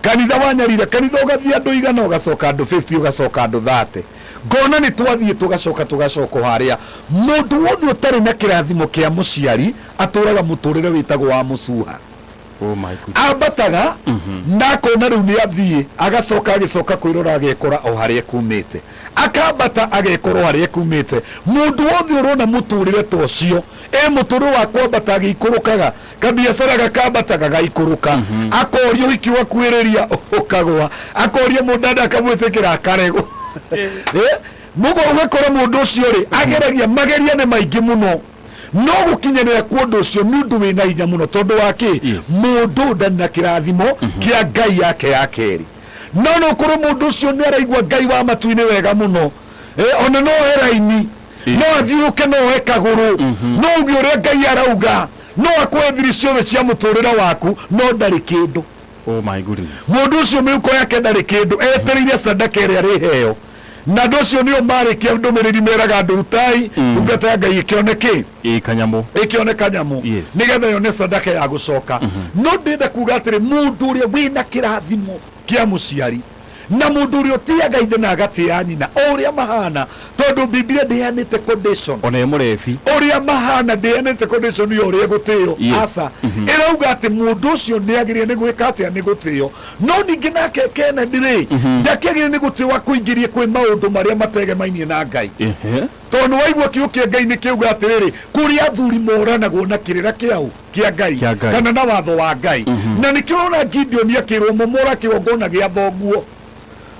kanitha wa Nyarira, kanitha ũgathiĩ andũ 100, ũgacoka andũ 50, ũgacoka andũ 30, ngona nĩ twathiĩ tũgacoka tũgacoka o harĩa. Mũndũ wothe ũtarĩ na kĩrathimo kĩa mũciari atũraga mũtũrĩre wĩtagwo wa mũcuha. Oh my goodness. Ambataga na akona rĩu nĩ athiĩ, agacoka agĩcoka kwĩrora agekora o harĩa ekumĩte, akambata agekora o harĩa ekumĩte. Mũndũ wothe ũrona mũtũrĩre ta ũcio ĩ mũtũrĩre wa kwambata agĩikũrũkaga, kabiacara gakambata gagaikũrũka, akoria ũhiki ũgakuĩrĩria ũkagwa, akoria mũndanda akamwĩtĩkĩra akaregwo. Mũguo ũgakora mũndũ ũcio rĩ ageragia mageria nĩ maingĩ mũno, no gũkinyanĩra kwa ũndũ ũcio nĩ ũndũ wĩna hinya mũno. Tondũ wa kĩ? Mũndũ ndarĩ na kĩrathimo kĩa Ngai yake ya kerĩ. No no ũkorwo mũndũ ũcio nĩ araigua Ngai wa matu-inĩ wega mũno. Ona no oe raini, no athiũke, no oe kagũrũ, no uge ũrĩa Ngai arauga, no akũhe thiri ciothe cia mũtũrĩre waku, no ndarĩ kĩndũ. Oh my goodness. Mũndũ ũcio mĩhuko yake ndarĩ kĩndũ, etereire sadaka ĩrĩa arĩheo. Na andũ acio nĩo marĩkia ndũmĩrĩri meraga andũ rutai ndungata ya Ngai ĩkĩone kĩ? Ĩ kanyamũ. Ĩkĩone kanyamũ. Yes. Nĩgetha yone sadaka ya gũcoka. No ndĩrenda kuga atĩrĩ, mũndũ ũrĩa wĩna kĩrathimo kĩa mũciari na mũndũ ũrĩa ũtĩaga ithe na agatĩa nyina o ũrĩa mahana, tondũ Biblia ndĩheanĩte condition. Ona ĩ mũrebi. Ũrĩa mahana ndĩheanĩte condition ya ũrĩa gũtĩo. Yes. Aca, ĩrauga atĩ mũndũ ũcio nĩ agĩrĩire nĩ gwĩka atĩa? Nĩ gũtĩo. No ningĩ nake Kennedy rĩ, ndakĩagĩrĩire nĩ gũtĩo akũingĩrie kwĩ maũndũ marĩa mategemainie na Ngai. Ehe. Tondũ nĩ waigua kiugo kĩa Ngai nĩ kĩuga atĩrĩrĩ, kũrĩ athuri moranagwo na kĩrĩra kĩao kĩa Ngai. Kĩa Ngai. Kana na watho wa Ngai. Na nĩkĩo ũrona Gideoni akĩrwo momora kĩgongona gĩa thoguo,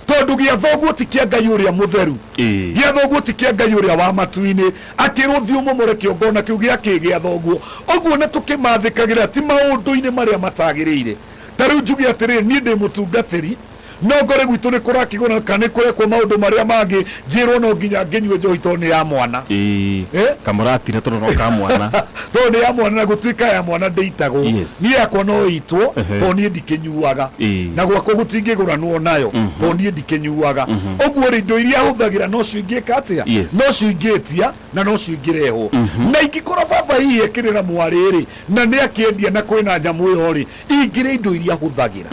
tondũ gĩa thoguo ti kĩa Ngai ũrĩa mũtheru. Ĩĩ. Gĩa thoguo ti kĩa Ngai ũrĩa wa matu-inĩ. Akĩrwo thiĩ ũmomore kĩgongona kĩu gĩa kĩ? Gĩa thoguo. Ũguo na tũkĩmathĩkagĩra ti maũndũ-inĩ marĩa matagĩrĩire. Ta rĩu njuge atĩrĩrĩ, niĩ ndĩ mũtungatĩri, no ngore gwitũ nĩ kũrakĩgũra kana nĩ kũrekwo maũndũ marĩa mangĩ, njĩrwo no nginya ngĩnyue njohi tondũ nĩ ya mwana. Ĩĩ. Eh? Kamũratira tondũ no ka mwana. Tondũ nĩ ya mwana, na gũtuĩka ya mwana ndĩitagwo. Yes. Niĩ yakwa no ĩitwo Ehe. tondũ niĩ ndikĩnyuaga. Ĩĩ. Na gwakwa gũtingĩgũranwo nayo tondũ niĩ ndikĩnyuaga. Ũguo rĩ, indo iria hũthagĩra nocio ingĩka atĩa? Yes. Nocio ingĩtia na nocio ingĩrehwo. Na ingĩkorwo baba hihi ekĩrĩra mwarĩ rĩ, na nĩ akĩendia na kwĩna nyamũ ĩyo rĩ, ingĩrĩa indo iria hũthagĩra.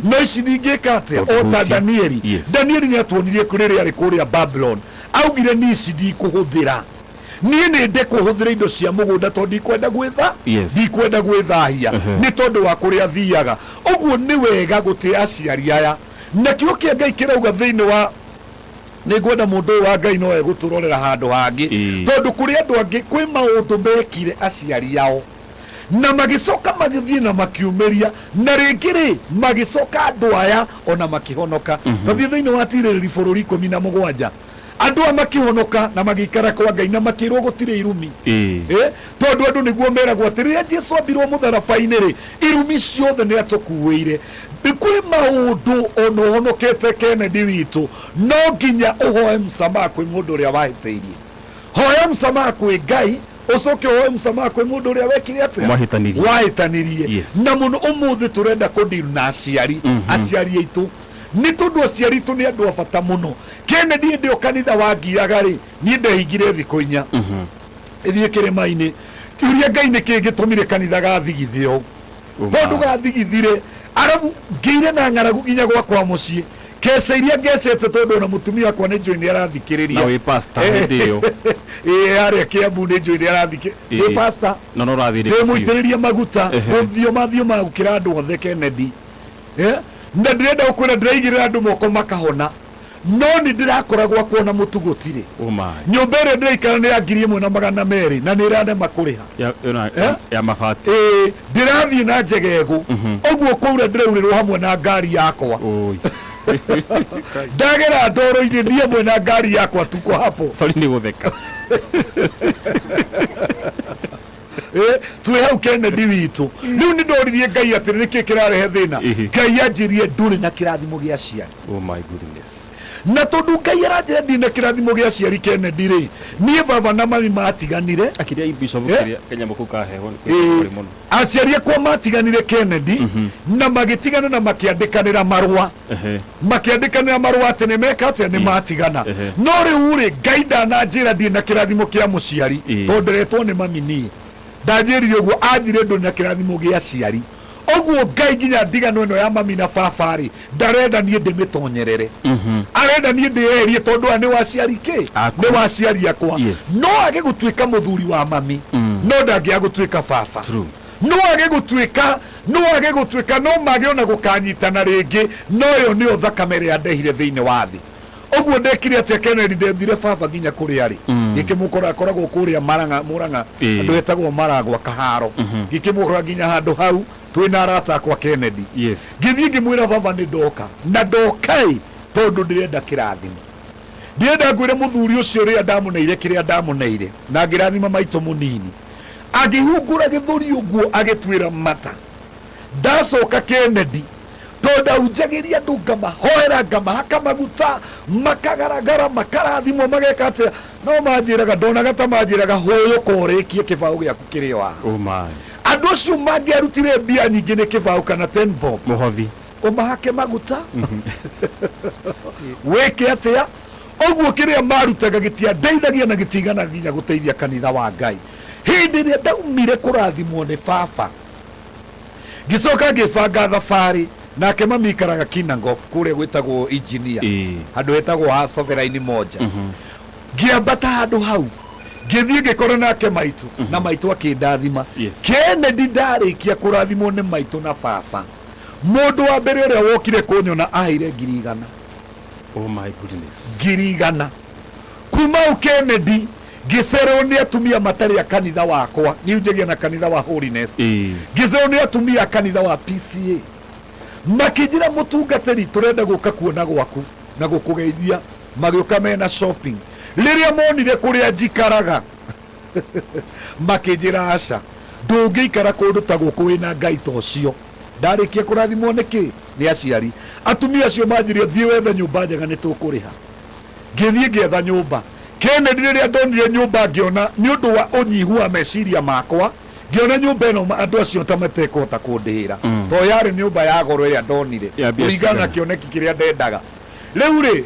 No ici ndingĩka atĩa? O ta Ũngĩhutia. Danieli. Yes. Danieli nĩ atuonirie rĩrĩa arĩ kũrĩa Babylon, augire niĩ ici ndikũhũthĩra, niĩ nĩ nde kũhũthĩra indo cia mũgũnda tondũ ndikwenda gwĩtha. Yes. Ndikwenda gwĩthahia nĩ tondũ wa kũrĩa thiaga. Ũguo nĩ wega gũtĩa aciari aya, na kiugo kĩa Ngai kĩrauga thĩinĩ wa nĩ ngwenda mũndũ ũyũ wa Ngai no egũtũrorera handũ hangĩ. Ĩĩ. Tondũ kũrĩ andũ angĩ kwĩ maũndũ mekire aciari ao na magĩcoka magĩthiĩ na makiumĩria, na rĩngĩ rĩ magĩcoka andũ aya ona makĩhonoka. Tathiĩ thĩinĩ wa tirĩrĩri bũrũri 17, andũ aya makĩhonoka na magĩikara kwa Ngai na makĩrwo gũtirĩ irumi. Ĩĩ. Eh, tondũ andũ nĩguo meragwo atĩ rĩrĩa Jesu ambirwo mũtharaba-inĩ rĩ, irumi ciothe nĩ atũkuĩire. Kwĩ maũndũ ona ũhonokete Kennedy witũ, no nginya ũhoe msamaha kwĩ mũndũ ũrĩa wahĩtĩirie. Hoya msamaha kwĩ Ngai, ũcoke ũhoe msamaha kwĩ mũndũ ũrĩa wekire atĩa? Wahĩtanirie. Wahĩtanirie. Yes. Na mũno ũmũthĩ tũrenda kũdeal na aciari, aciari aitũ, nĩ tondũ aciari aitũ nĩ andũ a bata mũno. Kennedy, hĩndĩ ĩyo kanitha wangiaga rĩ, niĩ ndehingire thikũ 4 ĩthiĩ kĩrĩma-inĩ kĩũria Ngai nĩkĩ gĩtũmire kanitha gathigithio ũũ? Tondũ gathigithire arabu ngĩire na ng'aragu nginya gwakwa mũciĩ, keca iria ngecete, tondũ ona mũtumia wakwa nĩ njũĩ nĩ arathikĩrĩria. Na wĩ pastor hĩndĩ ĩyo. Ĩĩ, harĩa Kĩambu nĩ njũĩ nĩ arathikĩrĩria. Ĩĩ. Ndĩ pastor. No no ũrathĩrĩka Ndĩ biũ. mũitĩrĩrie maguta. Ehe. Gũthioma thioma gũkĩra andũ othe, Kennedy. Eh? Na ndĩrenda gũkwĩra ndĩraigĩrĩra andũ moko makahona, no nĩ ndĩrakora gwakwa ona mũtu gũtirĩ. Oh my. Nyũmba ĩrĩa ndĩraikara nĩ ya 1200 na nĩ ĩranema kũrĩha. Ya Eh? ya mabati. Ĩĩ, ndĩrathiĩ na njegegũ ũguo kwaura, ndĩraurĩrwo hamwe na ngari yakwa. Oi. Ndagera ndoro-inĩ niĩ hamwe na ngari yakwa, tuko hapo. Sorry nĩ gũtheka. Eh, twĩ hau Kennedy witũ. Rĩu nĩ ndoririe Ngai atĩrĩ, nĩkĩ kĩrarehe thĩna? Ĩhĩ. Ngai anjĩrie ndũrĩ na kĩrathimo gĩa aciari. Oh my goodness. Na tondũ Ngai aranjĩra ndirĩ na kĩrathimo gĩa aciari, Kennedy rĩ, niĩ baba na mami matiganire. Akiria bishop. Eh? Kĩrĩa kanyamũ kau kaheho nĩ Ĩĩ. kũrĩ mũno. Aciari akwa matiganire, Kennedy, na magĩtigana na makĩandĩkanĩra marũa. Ehe. Makĩandĩkanĩra marũa atĩ nĩ meka atĩa? Nĩ Yes. matigana. Ehe. No rĩu rĩ, Ngai ndananjĩra ndirĩ na kĩrathimo kĩa mũciari. Ĩĩ. Tondũ nderetwo nĩ mami, niĩ ndanjĩrire ũguo, anjire ndũrĩ na kĩrathimo gĩa aciari. Ũguo Ngai nginya ndigano ĩno ya mami na baba rĩ, ndarenda niĩ ndĩmĩtonyerere, arenda niĩ ndĩyerie, tondũ aya nĩ waciari kĩ? Aku. Nĩ waciari akwa. Yes. No age gũtuĩka mũthuri wa mami, no ndangĩaga gũtuĩka baba. True. No age gũtuĩka, no age gũtuĩka, no mage ona gũkanyitana rĩngĩ, no ĩyo nĩyo thakame ĩrĩa ndehire thĩinĩ wa thĩ. Ũguo ndekire atĩa, Kennedy? Ndethire baba nginya kũrĩa arĩ, ngĩkĩmũkora akoragwo kũrĩa Marang'a, Mũrang'a. Ĩĩ. Andũ etagwo Maragwa Kaharo. Ngĩkĩmũkora nginya handũ hau twĩna arata akwa, Kennedy. Yes. Ngĩthiĩ ngĩmwĩra, baba, nĩ ndoka na ndoka-ĩ tondũ ndĩrenda kĩrathimo, ndĩrenda ngwĩre mũthuri ũcio ũrĩa ndamũneire kĩrĩa ndamũneire na ngĩrathima maitũ mũnini. Agĩhungũra gĩthũri ũguo agĩtuĩra mata. Ndacoka, Kennedy, tondũ ndaunjagĩria andũ, ngamahoera, ngamahaka maguta, makagaragara, makarathimwo, mageka atĩa, no manjĩraga, ndonaga ta manjĩraga, hũyũka ũrĩkie kĩbaũ gĩaku kĩrĩ o haha. Oh my. Andũ acio mangĩarutire mbia nyingĩ nĩ kĩbaũ kana 10 bob. Mũhothi. Ũmahake maguta, wĩke atĩa? Ũguo kĩrĩa marutaga gĩtiandeithagia na gĩtigana nginya gũteithia kanitha wa Ngai. Hĩndĩ ĩrĩa ndaumire kũrathimwo nĩ baba, ngĩcoka ngĩbanga thabarĩ nake mami ikaraga Kinangop kũrĩa gwĩtagwo engineer, handũ hetagwo ha Sovereign Moja. Ngĩambata handũ hau, ngĩthiĩ ngĩkora nake maitũ, na maitũ akĩndathima. Kennedy, ndarĩkia kũrathimwo nĩ maitũ na baba, mũndũ wa mbere ũrĩa wokire kũnyona aheire 100,000. Oh my goodness. 100,000. Kuma u Kennedy ngĩcererwo nĩ atumia matarĩ a kanitha wakwa, niĩ njagia na kanitha wa Holiness, ngĩcererwo nĩ atumia a kanitha wa PCA, makĩnjĩra, mũtungatĩri, tũrenda gũka kuona gwaku na gũkũgeithia. Magĩũka mena shopping. Rĩrĩa monire kũrĩa njikaraga, makĩnjĩra, aca, ndũngĩikara kũndũ ta gũkũ wĩna Ngai ta ũcio. Ndarĩkia kũrathimwo nĩkĩ nĩ aciari, atumia acio manjĩrire, thiĩ wethe nyũmba njega, nĩ tũkũrĩha. Ngĩthiĩ ngĩetha nyũmba. Kennedy, rĩrĩa ndonire nyũmba, ngĩona nĩ ũndũ wa ũnyihu wa meciria makwa, ngĩona nyũmba ĩno andũ acio ta matekũhota kũndĩhĩra, to yarĩ nyũmba ya goro ĩrĩa ndonire Ya mbia kũringana na cigana? kĩoneki kĩrĩa ndendaga. Rĩu rĩ,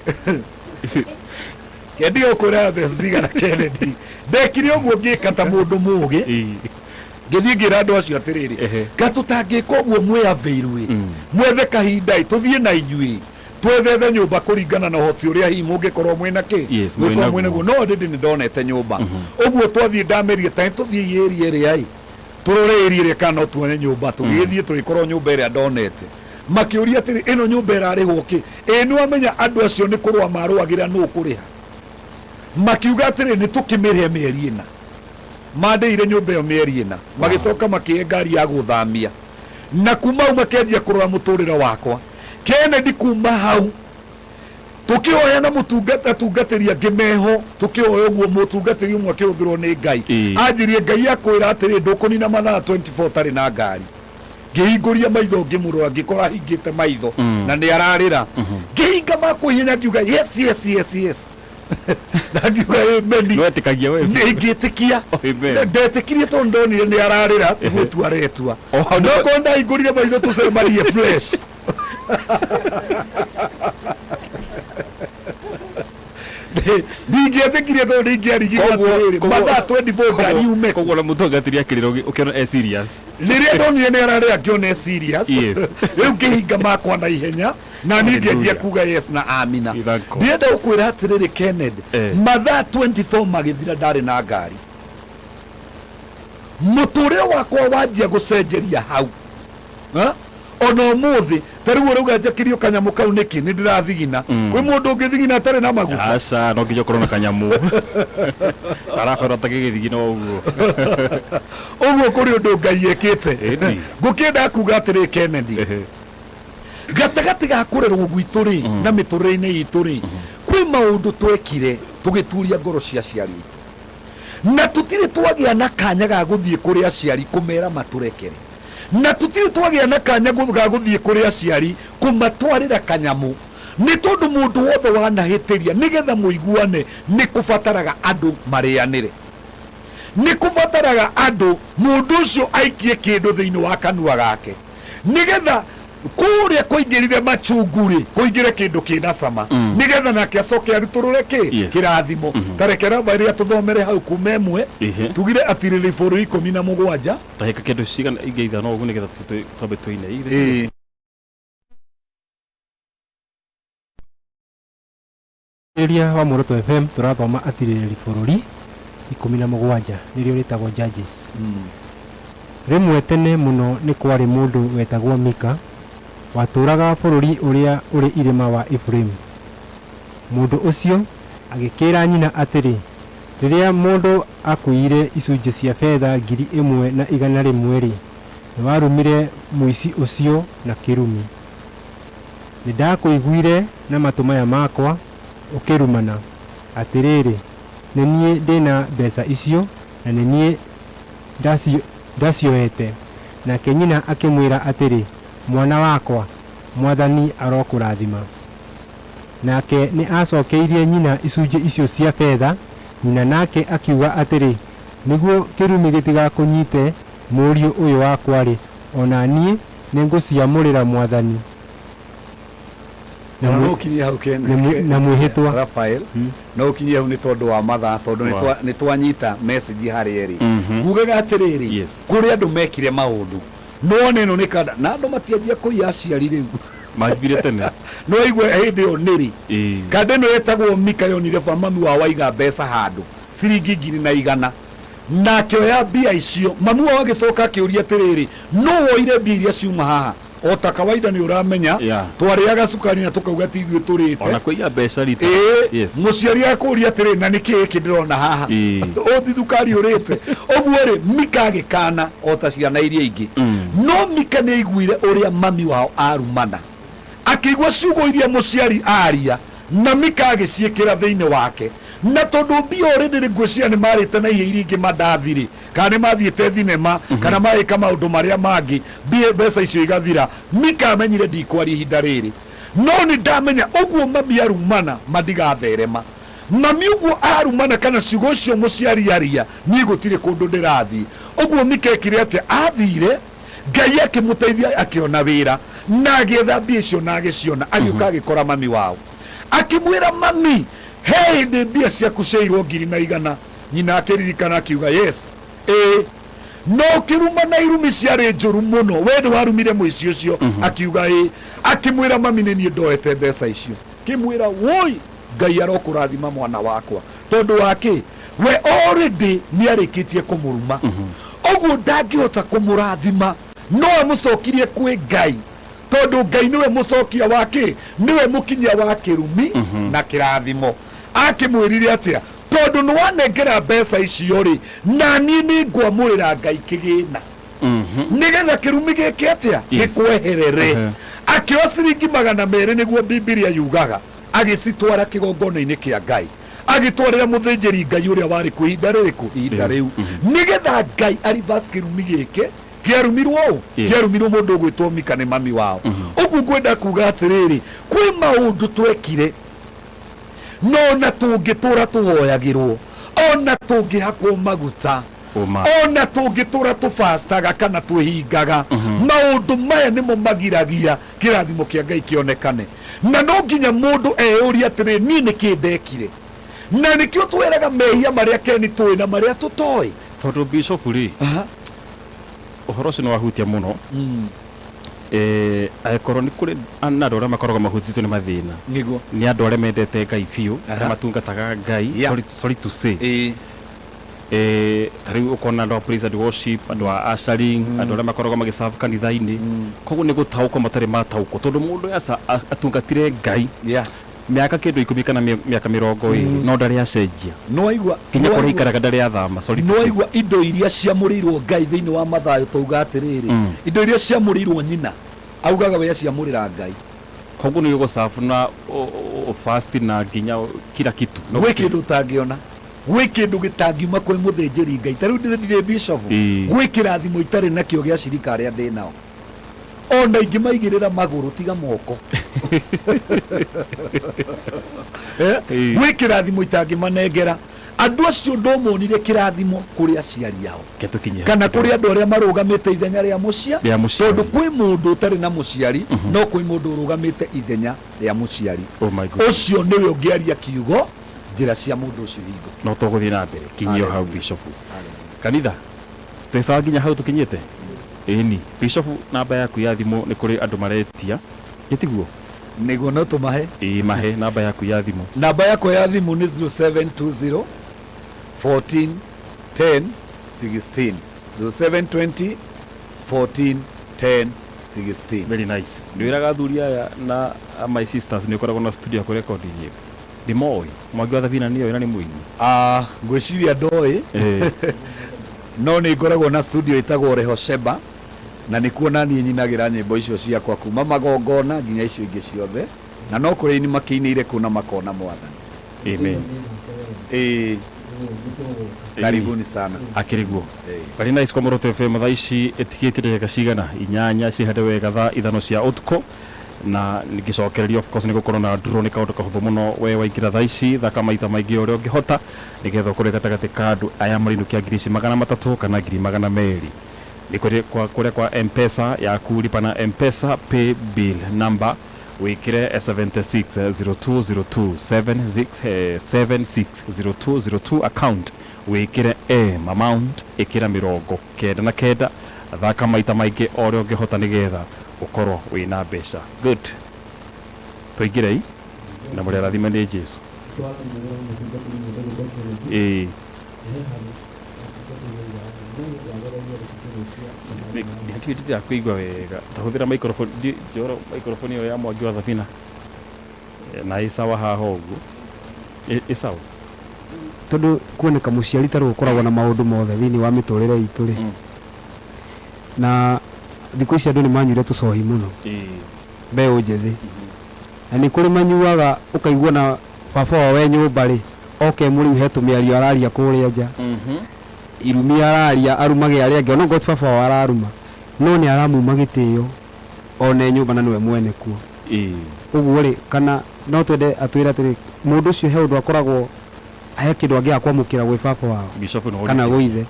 kendiga ũkwĩra mbeca cigana? Kennedy, ndekire ũguo, ngĩka ta mũndũ mũgĩ, ngĩthiĩ ngĩra andũ acio atĩrĩrĩ, ka tũtangĩka ũguo, mwĩavĩirwe mwethe kahinda ĩ, tũthiĩ na inyuĩ twethethe nyũmba kũringana na ũhoti ũrĩa hihi mũngĩkorwo mwĩna kĩ, Yes, mũngĩkorwo mwĩnaguo. mwĩnaguo. No ndĩndĩ nĩ ndonete nyũmba ũguo, twathiĩ ndamerie ta tũthiĩ ĩria ĩrĩa ĩ, tũrore ĩria ĩrĩa kana no tuone nyũmba. Tũgĩgĩthiĩ, tũgĩkorwo nyũmba ĩrĩa ndonete. Makĩũria atĩrĩ, ĩno nyũmba ĩrarĩhwo kĩ? Ĩ nĩ wamenya andũ acio nĩ kũrũa marũagĩra nũ kũrĩha. Makiuga atĩrĩ, nĩ tũkĩmĩrĩhe mĩeri ĩna. Mandĩire nyũmba ĩyo mĩeri 4, magĩcoka makĩhe ngari ya gũthamia, na kuma hau makĩanjia kũrora mũtũrĩre wakwa. Kennedy, kuma hau tũkĩhoya na mũtungata, atungatĩri angĩ meho, tũkĩhoya ũguo, mũtungatĩri ũmwe akĩhũthĩrwo nĩ Ngai anjirie, Ngai akwĩra atĩrĩ, ndũkũnina mathaa 24 ũtarĩ na ngari. Ngĩhingũria maitho, ngĩmũrora, ngĩkora ahingĩte maitho na nĩ ararĩra. Ngĩhinga makwa ihenya, ngiuga, "Yes, yes, yes, yes," na ngiuga amen. Nwetĩkagia we? Nĩ ngĩtĩkia. Amen. Ndetĩkirie tondũ ndonire nĩ ararĩra, ti gũtua aretua. Hau no korwo ndahingũrire maitho tũcemanie fresh. Ndingĩetĩkirie tondũ ndingĩarigirwo atĩrĩrĩ, mathaa 24 ngari yume. Koguo na mũtungatĩri akĩrĩra ũkĩona e serious? Rĩrĩa ndonire nĩ ararĩra, ngĩona e serious. Rĩu ngĩhinga makwa na ihenya na niĩ ngĩanjia Hallelujah. kuga yes na amina. Thank God. Ndĩrenda gũkwĩra atĩrĩrĩ, Kennedy, mathaa 24 magĩthira, ndarĩ na ngari. Mũtũrĩre wakwa wanjia gũcenjeria hau. Ha? Ona ũmũthĩ ta rĩu ũrauga njakĩrio kanyamũ kau nĩkĩ? Nĩ ndĩrathigina. Kwĩ mũndũ ũngĩthigina atarĩ na maguta? Aca, no nginya ũkorwo na kanyamũ tarabara ta gĩgĩthigina ũguo. Ũguo kũrĩ ũndũ Ngai ekĩte. Ĩni. Ngũkĩenda kuga atĩrĩ, Kennedy, gatagatĩ ga kũrerwo gwitũ rĩ na mĩtũrĩre-inĩ itũ rĩ, kwĩ maũndũ twekire tũgĩturia ngoro cia aciari aitũ, na tũtirĩ twagĩa na kanya ga gũthiĩ kũrĩ aciari kũmera matũrekere, na tũtirĩ twagĩa na kanya ga gũthiĩ kũrĩ aciari kũmatwarĩra kanyamũ, nĩ tondũ mũndũ wothe wanahĩtĩria, nĩgetha mũiguane nĩ kũbataraga andũ marĩanĩre, nĩ kũbataraga andũ mũndũ ũcio aikie kĩndũ thĩinĩ wa kanua gake, nĩgetha kũrĩa kũingĩrire machungu rĩ, kũingĩre kĩndũ kĩna cama, nĩgetha nake acoke arutũrũre kĩ? Kĩrathimo. Ta reke raba ĩrĩa tũthomere hau kuma 1, tugire atirĩrĩ bũrũri 17. Ndagĩka kĩndũ cigana ingĩ 5 ũguo nĩgetha twambe tũine. Ĩĩ. Rĩrĩa wa Muoroto FM tũrathoma atirĩrĩri bũrũri 17, nĩrĩo rĩtagwo Judges. Rĩmwe tene mũno nĩ kwarĩ mũndũ wetagwo Mika, watũũraga bũrũri ũrĩa ũrĩ irĩma wa Efiraimu. Mũndũ ũcio agĩkĩĩra nyina atĩrĩ, rĩrĩa mũndũ akuire icunjĩ cia betha 1,100-rĩ, nĩwarumire mũici ũcio na kĩrumi. Nĩndakũiguire na matũ maya makwa ũkĩrumana. Atĩrĩrĩ, nĩ niĩ ndĩna mbeca icio, na nĩ niĩ ndacioete. Nake nyina akĩmwĩra atĩrĩ, mwana wakwa, Mwathani arokũrathima. Nake nĩ acokeirie nyina icunjĩ icio cia betha. Nyina nake akiuga atĩrĩ, nĩguo kĩrumi gĩtigakũnyite mũriũ ũyũ wakwa-rĩ, ona niĩ nĩngũciamũrĩra Mwathani. Na Ona no ũkinyie hau Ken. Na mwĩhĩtwa. Raphael no ũkinyie hau nĩ tondũ wa mathaa tondũ nĩ nĩ twanyita message harĩa ĩrĩ. Ngugaga atĩrĩrĩ, kũrĩ andũ mekire maũndũ no ona ĩno nĩ kanda na andũ matianjia kũiya aciari rĩu. Manjire tene. No igue hĩndĩ ĩyo nĩrĩ kanda ĩno yetagwo Mika yonire ba mami wao aiga mbeca handũ ciringi 1,100 na akĩoya mbia icio. Mami wao agĩcoka akĩũria atĩrĩrĩ, no woire mbia iria ciuma haha? O ta kawaida nĩ ũramenya, twarĩaga cukari na tũkauga ti ithuĩ tũrĩte. Ona kũiya mbeca rita. Ĩĩ. Mũciari akũria atĩrĩ, na nĩkĩ gĩkĩ ndĩrona haha? Ũti thukari ũrĩte ũguo rĩ. Mika agĩkana o ta ciana iria ingĩ, no Mika nĩ aiguire ũrĩa mami wao arumana, akĩigua ciugo iria mũciari aria, na Mika agĩciĩkĩra thĩinĩ wake. Na tondũ mbia already nĩ ngwĩciria nĩ marĩte na ihe iria ingĩ mandathi rĩ, kana nĩ mathiĩte thinema, kana magĩka maũndũ marĩa mangĩ, mbia mbeca icio igathira. Mika amenyire ndikwaria ihinda rĩrĩ, no nĩ ndamenya ũguo mami arumana mandigatherema. Mami ũguo arumana kana ciugo icio mũciari aria, niĩ gũtirĩ kũndũ ndĩrathiĩ. Ũguo Mika ekire atĩa? Athire, Ngai akĩmũteithia, akĩona wĩra na agĩetha mbia icio na agĩciona. Agĩũka agĩkora mami wao, akĩmwĩra, "Mami, he hĩndĩ mbia ciaku ciairwo 1,100." Nyina akĩririkana, akiuga, "Yes, ĩĩ, no ũkĩruma na irumi ciarĩ njũru mũno, we nĩ warumire mũici ũcio." Akiuga ĩĩ. Akĩmwĩra, "Mami, nĩ niĩ ndoete mbeca icio." Kĩmwĩra, "Woi, Ngai arokũrathima mwana wakwa." Tondũ wa kĩ? We already nĩ arĩkĩtie kũmũruma, ũguo ndangĩhota kũmũrathima, no amũcokirie kwĩ Ngai, tondũ Ngai nĩwe mũcokia wa kĩ, nĩwe mũkinyia wa kĩrumi na kĩrathimo. Akĩmwĩrire atĩa? "Tondũ nĩ wanengera mbeca icio rĩ, na niĩ nĩ ngwamũrĩra Ngai kĩgĩna nĩgetha kĩrumi gĩkĩ atĩa gĩkweherere." Akĩoya ciringi 200, nĩguo Bibilia yugaga, agĩcitwara kĩgongona-inĩ kĩa Ngai, agĩtwarĩra mũthĩnjĩri Ngai ũrĩa warĩ kuo ihinda rĩrĩkũ, ihinda rĩu, nĩgetha Ngai arivas kĩrumi gĩkĩ kĩarumirwo ũ, kĩarumirwo mũndũ ũgwĩtwo Mika nĩ mami wao. Ũguo ngwenda kuga atĩrĩrĩ, kwĩ maũndũ twekire, no ona tũngĩtũra tũhoyagĩrwo, ona tũngĩhakwo maguta, ona tũngĩtũra tũbastaga kana twĩhingaga, maũndũ maya nĩmo magiragia kĩrathimo kĩa Ngai kĩonekane. Na no nginya mũndũ eyũrie atĩrĩ, niĩ nĩkĩ ndekire? Na nĩkĩo tweraga mehia marĩa keni tũĩ na marĩa tũtoĩ. Tondũ bishop rĩ, ũhoro ũcio nĩ wahutia mũno. Angĩkorwo nĩ kũrĩ na andũ arĩa makoragwo mahutĩtio nĩ mathĩna, nĩ andũ arĩa mendete Ngai biũ, arĩa matungataga Ngai. Sorry, sorry to say, ta rĩu ũkona andũ a praise and worship, andũ a ushering, andũ arĩa makoragwo magĩserve kanitha-inĩ. Koguo nĩ gũtaũkwo matarĩ mataũkwo, tondũ mũndũ aca atungatire Ngai mĩaka kĩndũ 10 kana mĩaka 20, no ndarĩ acenjia. Nĩwaigua? Nginya kũrĩa ikaraga ndarĩ athama, sorry to say. Nĩwaigua indo iria ciamũrĩirwo Ngai thĩinĩ wa Mathayo tauga atĩrĩrĩ, indo iria ciamũrĩirwo nyina, augaga we aciamũrĩra Ngai. Koguo nĩ ũgũserve na fast na nginya kila kitu. No gwĩ kĩndũ ũtangĩona, gwĩ kĩndũ gĩtangiuma kwĩ mũthĩnjĩri Ngai. Ta rĩu ndirĩ bishop, gwĩ kĩrathimo itarĩ nakĩo gĩa cirika arĩa ndĩ nao, ona ingĩmaigĩrĩra magũrũ tiga moko. Gwĩ kĩrathimo itangĩmanengera andũ acio. Ndomonire kĩrathimo kũrĩ aciari ao Reke tũkinye hau. kana kũrĩ andũ arĩa marũgamĩte ithenya rĩa mũcia Rĩa mũciari. Tondũ kwĩ mũndũ ũtarĩ na mũciari, no kwĩ mũndũ ũrũgamĩte ithenya rĩa mũciari. Oh my goodness. Ũcio nĩwe ũngĩaria kiugo, njĩra cia mũndũ ũcio hingo. No tũgũthiĩ na mbere kinyio hau, bishop. Kanitha twĩsawa nginya hau tũkinyĩte. Ĩni bishop, namba yaku ya thimũ nĩ kũrĩ andũ maretia, gĩtiguo? Nĩguo, no tũmahe. Ĩĩ, mahe namba yaku ya thimũ. Namba yakwa ya thimũ nĩ 0720 14 10 16, 0720 14 10 16. Very nice. Nĩ wĩraga athuri aya na my sisters nĩ ũkoragwo na studio ya kũrekondi nyĩmbo, ndĩmoĩ Mwangi wa Thabina nĩoĩ na nĩ mũini. Ah, ngwĩciria ndoĩ, no nĩ ngoragwo na studio ĩtagwo Rehosheba, na nĩkuo na niĩ nyinagĩra nyĩmbo icio ciakwa kuma magongona nginya icio ingĩ ciothe, na no kũrĩ ini makĩinĩire kũu na makona Mwathani. Amen. Ĩĩ, karibuni sana. Akĩrĩ guo. Very nice. Kwa Muoroto FM thaa ici ĩtigĩtie ndagĩka cigana 8 cihande wega thaa 5 cia ũtukũ, na ngĩcokereria, of course, nĩ gũkorwo na draw. Nĩ kaũndũ kahũthũ mũno. We waingĩra thaa ici, thaka maita maingĩ ũrĩa ũngĩhota nĩgetha ũkorwo gatagatĩ ka andũ aya marinũkia ngiri ici 300 kana ngiri 200. Nĩ kũrĩa kwa, kũrĩa kwa Mpesa yaku, lipa na Mpesa pay bill number. Wĩkĩre 760202 76 760202 account wĩkĩre M amount ĩkĩra 99, thaka maita maingĩ o ũrĩa ũngĩhota nĩgetha ũkorwo wĩna mbeca. Good, tũingĩrei na mũrĩ arathime nĩ Jesu. Ĩĩ, ndirĩ ndĩrakũigua wega, tahũthĩra microphone, njoro microphone ĩyo ya Mwangi wa Thabina. Na ĩ sawa haha ũguo. Ĩ sawa. Tondũ kuoneka mũciari tarĩu ũkoragwo na maũndũ mothe thĩinĩ wa mĩtũrĩre itũ rĩ, na thikũ ici andũ nĩ manyuire tũcohi mũno, mbeũ njĩthĩ, na nĩ kũrĩ manyuaga ũkaigua na baba wao we nyũmba rĩ, oke mũrĩu he tũmĩario araria kũrĩa nja, irumi araria, arumage arĩa angĩ, ona ngoti baba wao araruma, no nĩ aramuma gĩtĩo one nyũmba na nĩwe mwene kuo. Ũguo rĩ, kana no twende atwĩre atĩrĩ, mũndũ ũcio he ũndũ akoragwo he kĩndũ angĩaga kwamũkĩra gwĩ baba wao Bishop no kana gwĩ ithe.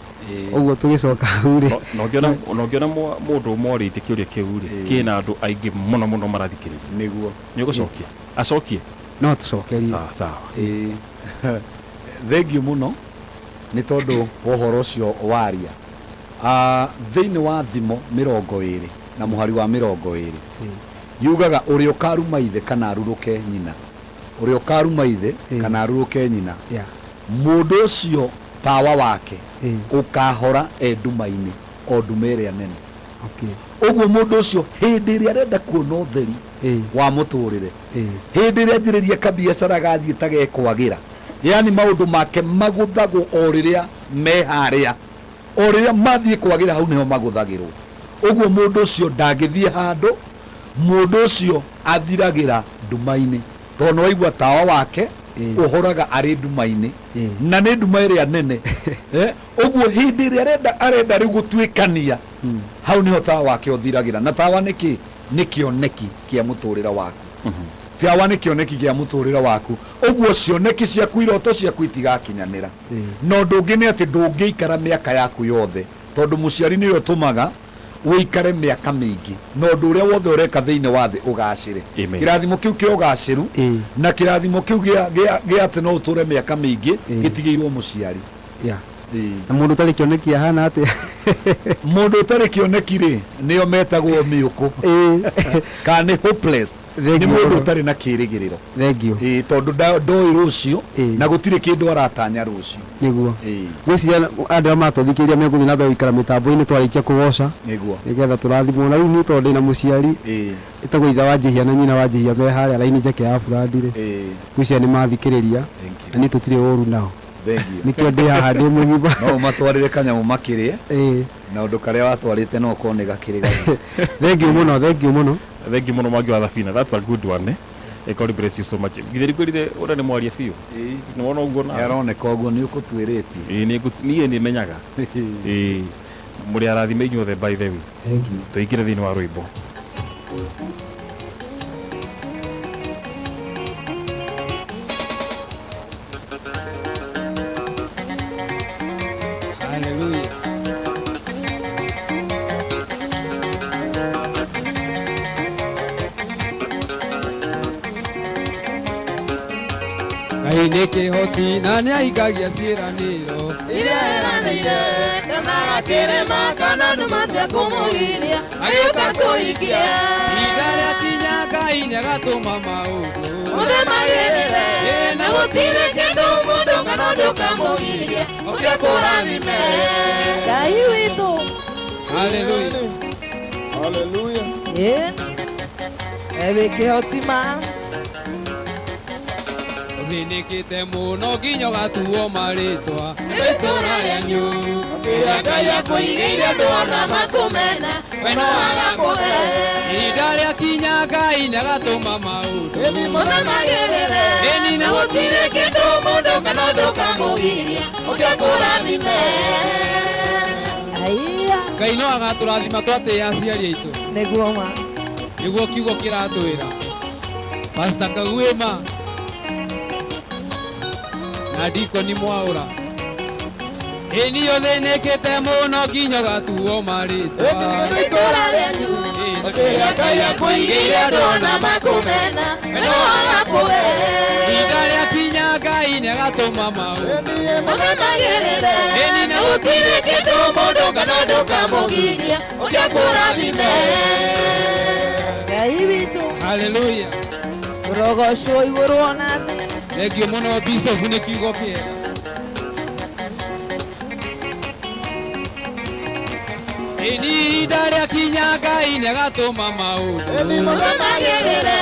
Ũguo tũgĩcoka hau rĩ, na ũngĩona mũndũ ũmwe orĩtie kĩũria kĩu rĩ, kĩna andũ aingĩ mũno mũno marathikĩrĩria. Nĩguo. Nĩ ũgũcokia acokie? No tũcokerie. Sawa sawa. Thengiũ mũno nĩ tondũ wa ũhoro ũcio waria. Thĩinĩ wa Thimo 20 na mũhari wa 20 yugaga ũrĩa ũkaruma ithe kana arurũke nyina, ũrĩa ũkaruma ithe kana arurũke nyina, mũndũ ũcio tawa wake ũkahora e nduma-inĩ, o nduma ĩrĩa nene. Ũguo mũndũ ũcio hĩndĩ ĩrĩa arenda kuona ũtheri wa mũtũrĩre, hĩndĩ ĩrĩa anjĩrĩria kabiacara gathiĩ ta gekwagĩra, yani maũndũ make magũthagwo o rĩrĩa me harĩa, o rĩrĩa mathiĩ kwagĩra hau nĩho magũthagĩrwo. Ũguo mũndũ ũcio ndangĩthiĩ handũ, mũndũ ũcio athiragĩra nduma-inĩ, tondũ nĩwaigua tawa wake ũhoraga arĩ nduma-inĩ, na nĩ nduma ĩrĩa nene. Ũguo hĩndĩ ĩrĩa arenda rĩu gũtuĩkania, hau nĩho tawa wake ũthiragĩra. Na tawa nĩ kĩ? Nĩ kĩoneki kĩa mũtũrĩre waku. Tawa nĩ kĩoneki kĩa mũtũrĩre waku. Ũguo cioneki ciaku, iroto ciaku itigakinyanĩra. Na ũndũ ũngĩ nĩ atĩ ndũngĩikara mĩaka yaku yothe, tondũ mũciari nĩwe ũtũmaga ũikare mĩaka mĩingĩ, na ũndũ ũrĩa wothe ũreka thĩinĩ wa thĩ ũgacĩre. Kĩrathimo kĩu kĩa ũgacĩru na kĩrathimo kĩu gĩa atĩ no ũtũre mĩaka mĩingĩ gĩtigĩirwo mũciari. Na mũndũ ũtarĩ kĩoneki ahana atĩa? Mũndũ ũtarĩ kĩoneki rĩ, nĩo metagwo mĩũkũ kana nĩ hopeless, nĩ mũndũ ũtarĩ na kĩrĩgĩrĩro. Thengiũ. Tondũ ndoĩ rũciũ na gũtirĩ kĩndũ aratanya rũciũ. Nĩguo. Ngwĩciria andũ arĩa maratũthikĩrĩria megũthiĩ na mbere gũikara mĩtambo-inĩ twarĩkia kũgoca, nĩguo, nĩgetha tũrathimwo. Na rĩu niĩ tondũ ndĩna mũciari ĩtagwo ithe wa Njihia na nyina wa Njihia me harĩa raini njeke ya burandi rĩ, ngwĩciria nĩ mathikĩrĩria na niĩ tũtirĩ ũru nao. Nĩkĩo ndĩ haha ndĩ mũgima. No ũmatwarĩre kanyamũ makĩrĩe, na ũndũ karĩa watwarĩte no ũkorwo nĩ gakĩrĩ gathĩ. Thengiũ mũno, thengiũ mũno. Thengiũ mũno Mwangi wa Thabina. That's a good one, eh? God bless you so much. Githĩ ngwĩrire ũrĩa nĩ mwaria biũ. Nĩ wona ũguo na Nĩaroneka ũguo nĩ ũkũtuĩrĩtie. Ĩĩ, niĩ nĩ menyaga. Ĩĩ, mũrĩ arathime inyuothe by the way. Tũingĩre thĩinĩ wa rwĩmbo. Hallelujah. Ngai nĩ kĩhoti na nĩahingagia ciĩranĩro iria eranĩire, kana akĩrĩma kana nduma cia kũmũgiria agĩũka kũhingia. Ihinda rĩakinya Ngai nĩagatũma maũndũ mothe magĩrĩre, na gũtirĩ kĩndũ mũndũ kana ũndũ ũkamũgiria ũke kũrathime Ngai witũ. Hallelujah. Hallelujah. Ewe kĩhoti ma Ũthĩnĩkĩte mũno nginya ũgatuo marĩtwa itũra rĩanyu, kĩrĩa Ngai akũigĩire andũ ona makũmena we no agakũhe. Ihinda rĩakinya Ngai nĩagatũma maũndũ mothe magĩrĩre, na gũtirĩ kĩndũ mũndũ kana ũndũ ũkamũgiria ũke kũrathime. Ngai no agatũrathima twatĩĩa aciari aitũ. Nĩguo ma. Nĩguo kiugo kĩratwĩra. Pastor Kaguĩma na Dikoni Mwaũra, Ĩni ũthĩnĩkĩte mũno nginya ũgatuo marĩtwa. Itũra rĩanyu kĩrĩa Ngai akũigĩire andũ ona makũmena no agakũhe. Ihinda rĩakinya Ngai nĩagatũma maũndũ Mothe magĩrĩre na gũtirĩ kĩndũ mũndũ kana ũndũ ũkamũgiria ũke akũrathime. Ngai witũ Haleluya. Ũrogocwo igũrũ ona thĩ. Thengio mũno Bishop nĩ kiugo kĩega. Ĩni ihinda rĩakinya Ngai nĩagatũma maũndũ Mothe magĩrĩre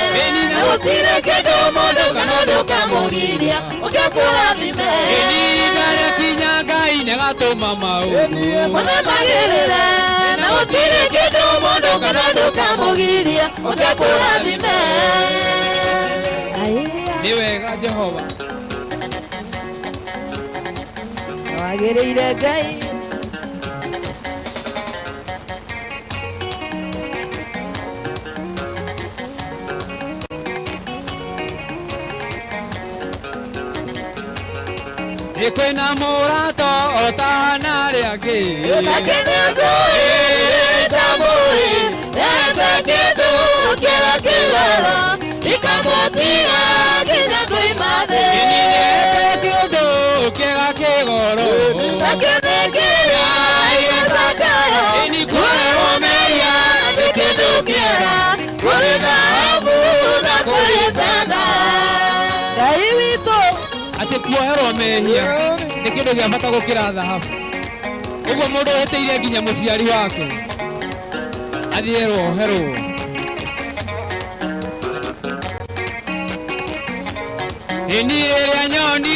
na gũtirĩ kĩndũ mũndũ kana ũndũ ũkamũgiria ũke akũrathime. Ĩni ihinda rĩakinya Ngai nĩagatũma maũndũ Mothe magĩrĩre na gũtirĩ kĩndũ mũndũ kana ũndũ ũkamũgiria ũke akũrathime. Nĩ wega Jehova. Wagĩrĩire Ngai. Ĩ kwĩna mũrato o ta hana arĩa angĩ. Nake nĩanjũĩte mũĩ, ete kĩndũ kĩrĩa kĩgoro, ikamũtiga nginya koima thĩ. Ete kĩndũ kĩega kĩgoro. Nake nĩ kĩrĩa gĩcakayo, kuoherwo mehia nĩ kĩndũ kĩega, kũrĩ thahabu na kũrĩ betha. Ngai witũ Atĩ kuoherwo mehia nĩ kĩndũ gĩa bata gũkĩra thahabu. Ũguo mũndũ ũhĩtĩirie nginya mũciari wake athiĩ oherwo. Ĩni rĩrĩa nyonire